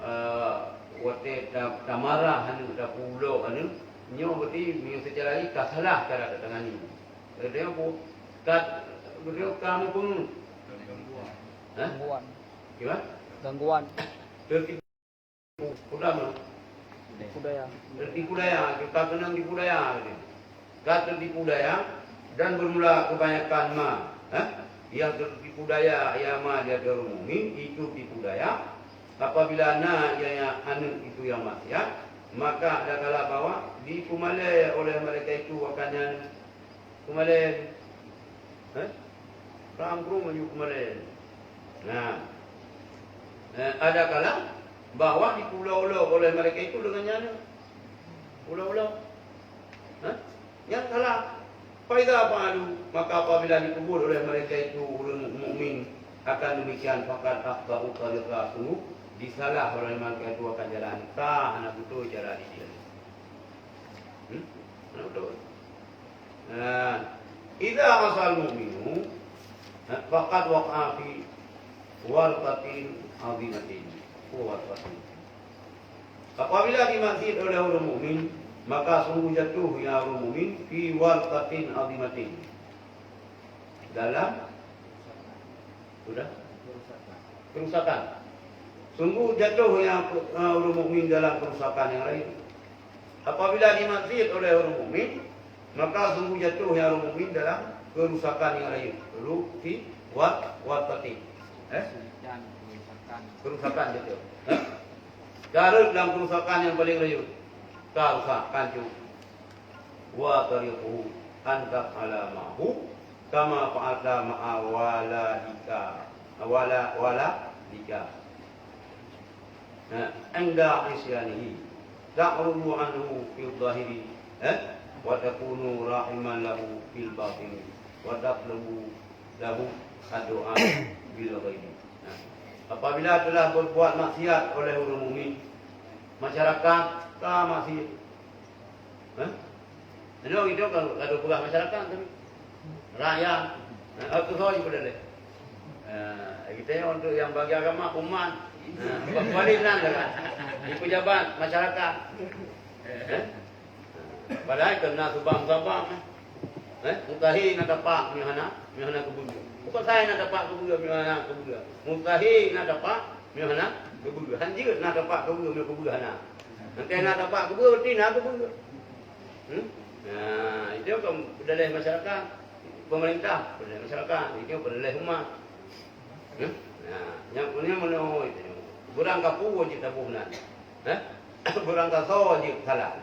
eh, watée ta-, tamarah aneuk, tapulo aneuk, nyoe berarti meunyoe seucara jih ka salah cara tatangani. Berarti apa? Ka, berarti ka meupeungeut. Hah? Gangguan. Gimana? Gangguan. Tertipu. Peugah meunoe. Tipu daya. Tertipu daya, ka keunong tipu daya. Ka tertipu daya dan bermula kebanyakan ma, eh? Yang tertipu daya, ya ma, dia orang mukmin, itu tipu daya. Apabila na, ianya aneuk itu yang maksiat, maka adakala bahwa dipeumalée oleh mereka itu akan nyan. Peumalée. Eh? Rang krueng maju peumalée. Nah. Eh, adakala bahwa dipulo-ulo oleh mereka itu dengan nyan. Pulo-ulo. Hah? Nyan salah. Fa idza fa'alu, maka apabila dipeubuet oleh mereka itu ureuëng mukmin akan demikian, faqad akhta'u thariqa, sungguh disalah oleh mereka itu akan jalan. Ka hana beutôi cara didian. Hmm? Hana beutôi. Nah, idza asal mu'minu, nah, faqad waqa'a fi warqatin azimatin. Oh, warqatin. Apabila dimaksiat oleh orang mukmin, maka sungguh jatuh ia orang mukmin fi warqatin azimatin. Dalam, sudah? Kerusakan. Sungguh jatuh ia, eh, orang mukmin dalam kerusakan yang lain. Apabila dimaksiat oleh orang mukmin, maka sungguh jatuh ia orang mukmin dalam kerusakan yang lain. Lu fi wa wa tati. Eh? Kerusakan. Kerusakan jatuh. Eh? Ka rhot dalam kerusakan yang paling rayeuk. Ka rusak, ka hanco. Wa tariquhu an taf'ala ma'ahu kama fa'alta ma'a waladika. Wala, waladika. Ha, inda isyanihi. Ta'rudu anhu fil zahiri, eh? Wa takunu rahiman lahu fil batini. Wa tatlubu lahu addu'a bil ghaibi. Nah, apabila telah berbuat maksiat oleh orang mukmin, masyarakat ka maksiat. Hah? Nyoe itu kan kadu peugah masyarakat tu. Rakyat. Nah, aku soal juga deh. Nah, kita yang untuk yang bagi agama umat. Nah, balik nan lah kan. Di pejabat masyarakat. Eh? Padahai kena subang-sabang, eh. Eh, mustahil na tapak meuhana, meuhana keubeueu. Bukan saya na tapak keubeueu, meuhana keubeueu. Mustahil na tapak meuhana keubeueu. Hanjeuet na tapak keubeueu, meuhana keubeueu hana. Nanti na tapak keubeueu, berarti na keubeueu. Hmm? Nah, itu kan pedalai masyarakat. Pemerintah, pedalai masyarakat. Itu pedalai umat. Hah? Nah, nyang punya meunoe itu. Beurangkapeue jeuet taboh nan. Hah? Beurangkasoe jeuet salah.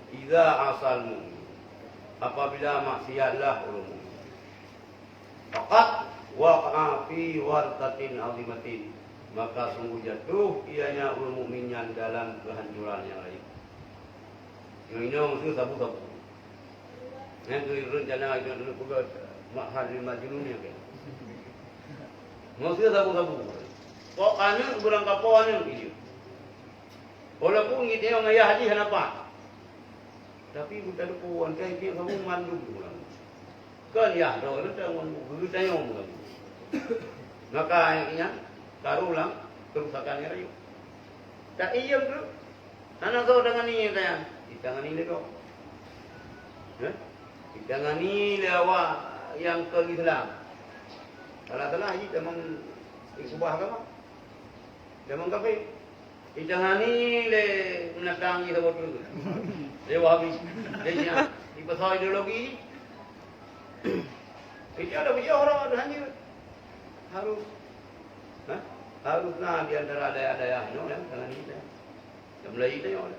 Iza asal mu'min. Apabila maksiatlah ureuëng mukmin. Faqad waqa'a fi wartatin azimatin. Maka sungguh jatuh ianya ureuëng mukmin nyan dalam kehancuran yang lain. Nyoe-nyoe meusti sabu-sabu. Nyan keuh rencana jeuet lôn peugah Ma'had lil Majnun nyan keuh. Meusti sabu-sabu. Pok aneuk beurangkapeue aneuk jih. Walaupun geutanyoe ngon yah jih hana pat. Tapi beuteupeue wan kai pieng sabu mandum ureuëng. Kon yah droe teuh ngon geutanyoe meulagu. Maka ayat nyan karu lam kerusakan nyang rayeuk. Tak iyem tu. Hana soe tangani nyan. Ditangani lé gob. Hah? Ditangani lé awak nyang kon Islam. Salah-salah jih tamong ikubah agama. Tamong kafé. Ditangani lé meunatang jih saboh teuk. Lé Wahabi. Lé Syiah. Dipeusau ideologi. Itu ada bujur orang ada hanyut. Harus. Hah? Harus na di antara dayah-dayah nyoe ya, tangani kita. Dan mulai kita nyoe.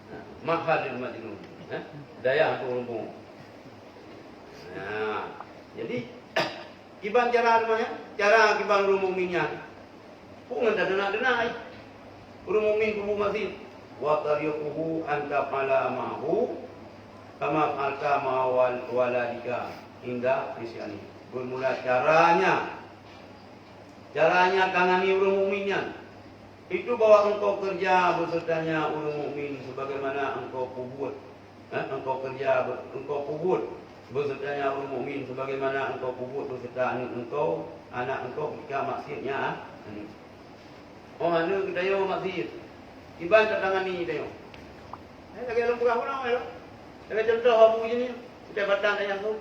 Nah, Ma'had lil Majnun. Hah? Dayah untuk rumpung. Nah, jadi, kiban cara rumah ya? Cara kiban rumpung minyak. Peue ngon tadeunah-deunah ai? Ureuëng mukmin kubu masin. Wa tariquhu an taf'ala ma'ahu Kama fa'alta ma'a wal-, waladika inda nisyani. Bermula caranya, caranya tangani ureuëng mukmin nyan. Itu bahwa engkau kerja besertanya ureuëng mukmin sebagaimana engkau peubuet, eh, engkau kerja be-, engkau peubuet besertanya ureuëng mukmin sebagaimana engkau peubuet beserta aneuk engkau, anak engkau ketika maksiatnya, ah, aneuk. Oh, aneuk geutanyoe maksiat. Kiban tatangani tanyoe. Eh, lagée lôn peugah bunoe, ya. Lagée contoh Abu Jini, kita batang ayah tu.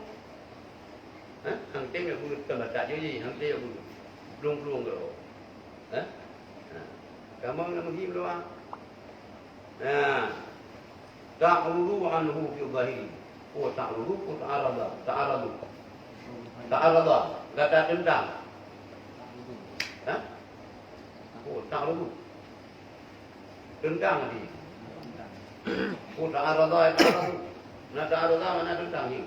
Hah? Hang tem ya bulut kan batak je, hang tem ya bulut. Plueng-plueng ke. Hah? Ha. Kamu nak pergi berdoa. Nah. Ta'rudu anhu fi zahiri. Oh, ta'rudu, oh, ta'arada. Ta'aradu. Ta'arada. Gata tentang. Hah? Oh, ta'rudu. Tentang tadi. Oh, ta'arada, ta'aradu. Nah, ta'arada mana tentang ni?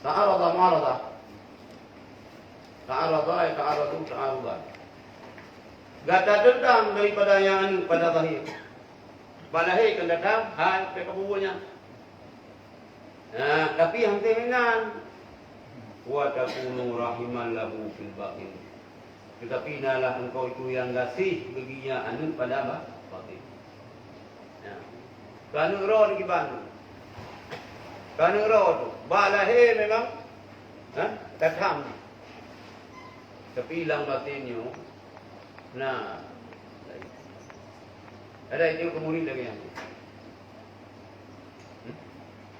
Ta'arada, mu'arada. Ta'arada, ta'aradu, ta'arada. Gata tentang daripada nyang anu pada zahir. Bak lahé kan datang, hai, pih kabubunya. Nah, tapi hangke meunan. Wa takunu rahiman lahu fil batin. Tetapi nalah engkau itu yang gaséh bagi aneuk pada ba-, batin. Nah. Keu aneuk droe kiban. Keu aneuk droe tu. Bak lahé memang, ha, tatham. Tapi lam batin nyoe, nah, ada itu keu murit lagée nyan. Hmm?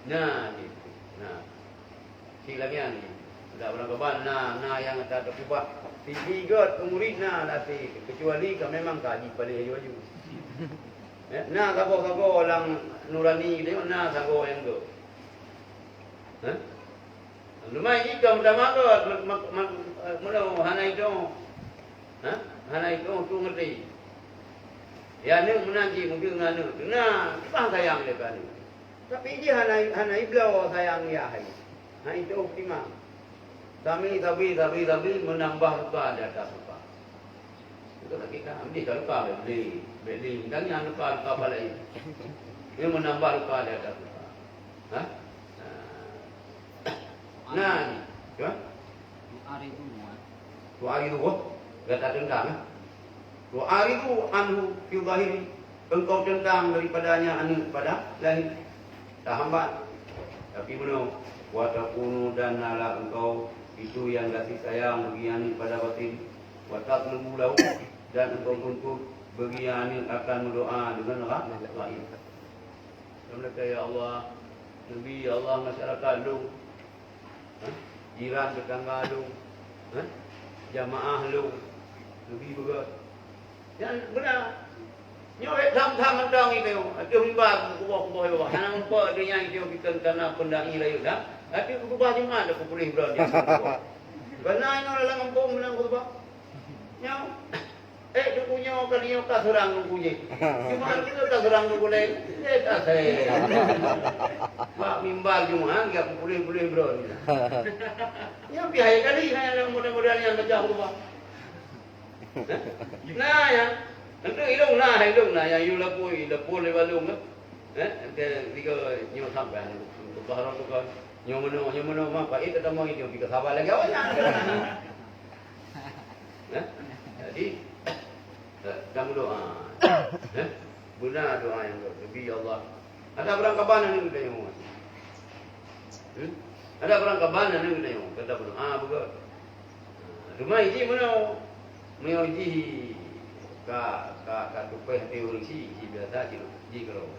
Nah, gitu. Nah. Si lagée nyan. Dak ureuëng keubah na, na nyang ka teupeubah. Si, si göt keu murit na dah si, kecuali ka memang ka jipaléh aju-aju. Eh, na sagoe-sagoe lam nurani teuh, na sagoe nyang göt. Hah? Leumai jih ka meutamah göt, mak, mak, mak, eh, meunoe hana itu. Hah? Hana itu tu ngerti. Ya, aneuk meunan jih mungkin ngon aneuk. Na, bah sayang lé ka aneuk. Tapi jih hana, hana ibloe sayang yah hai. Hana itu timang. Sami, sabi, sabi, sabi, menambah luka di atas luka. Itu lagi kan, habis dah luka, beli, beli, dan yang luka, luka paling. Dia menambah luka di atas luka. Hah? Nah. Nah, ni. Ya? Tu'aridu, eh. Tu'aridu, gata tentang, eh. Tu'aridu anhu fi zahiri, engkau tentang daripadanya aneuk pada lahé. Tahambat. Tapi meunoe, wa takunu dan nalah engkau itu yang gaséh sayang bagi aneuk pada batin. Wa tatlubu lahu dan engkau tuntut bagi aneuk akan meudoa dengan ra-, rakyat. Alhamdulillah, ya Allah, Nabi, ya Allah, masyarakat lôn. Hah? Jiran tetangga lôn, hah? Jamaah lôn, leubeh beugöt. Nyan beuna. Nyoe hé tham-tham mantong itu, ateueh mimbar kuboh-kuboh lôn. Hana muphom donya itu bukon karena pendai rayeuk dah. Tapi khutbah Jumat dah kupuléh droe dia. Karena nyoe dalam kampung menang khutbah. Nyoe. Eh, Teungku nyoe kali nyoe ka seurang Teungku jih. Cuma Teungku ka seurang Teungku laén. Eh, tak saya. Bak mimbar Jumat, gak puléh-puléh droe. Nyan pih hai kali, hai, mudah-mudahan nyan pecah ubah. Nah, ya. Nanti ilong nah, ilong nah, yang you lapui, lapui lewat lung, eh. Eh, nanti tiga nyoe sampai, untuk baharoh tu kan. Nyoe meunoe, nyoe meunoe, mah, Pak, eh, tetamong itu, tiga sabar lagi awak nyan. Eh? Jadi, eh, kita berdoa. Eh? Beuna doa nyang göt. Nabi Allah. Ada barang kaban aneuk geutanyoe. Hmm? Ada barang kaban aneuk geutanyoe. Kita berdoa, ah, beugöt. Ah, teuma iji meunoe. Meunyoe iji ka, ka, ka tupeh até ureueng si, iji biasa, iji, iji keudroe.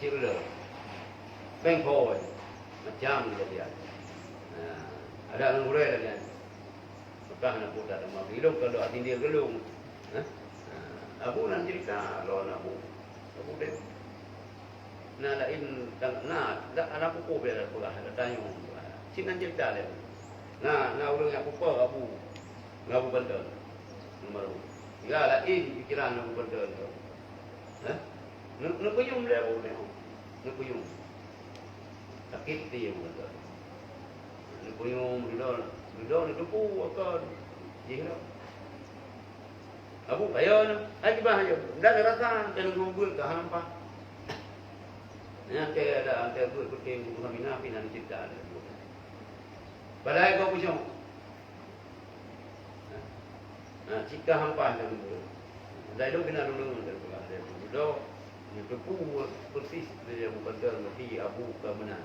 Iji keudroe. Bengkoi. Macam kejadian. Nah, ada ureueng gurée lagée nyan. Peugah na puta teuma bilong ka lok sindir geulong. Hah? Ha, Abu nan cerita lôn Abu. Abu deh. Na laén tang-, na, dak aneuk pupu bela peugah, dak tanyong. Sinan cerita lé. Na, na ureueng nyang pupa Abu. Ngon Abu Banten. Nomor. Ya, laén pikiran Abu Banten tu. Hah? Ne-, neupeunyum lé Abu Banten. Neupeunyum. Sakét até Abu Banten. Neupeunyum, ridha, ridha neuteupeue wakon jih nyoe. Abu kaya nyoe, hai kiban aja. Dan rasa keuneuk mubuet ka hana paih. Nyan teuh ada, teuh buet kutem Tuhan mina pih na cebta ada. Padahai kau pucong. Nah, cit ka hampan dalam mulut. Dai lôn keunan lôn deungon dari peugah dari mulut. Nyan teupeu persis dari Abu Bakar meuti Abu ka meunan.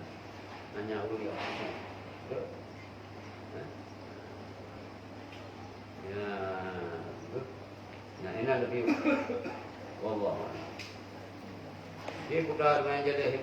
Hanya ureueng nyang pucong. Betul? Nah. Ya, betul. Nah, ini lebih. Wallahu a'lam. Dia bukan dengan jadi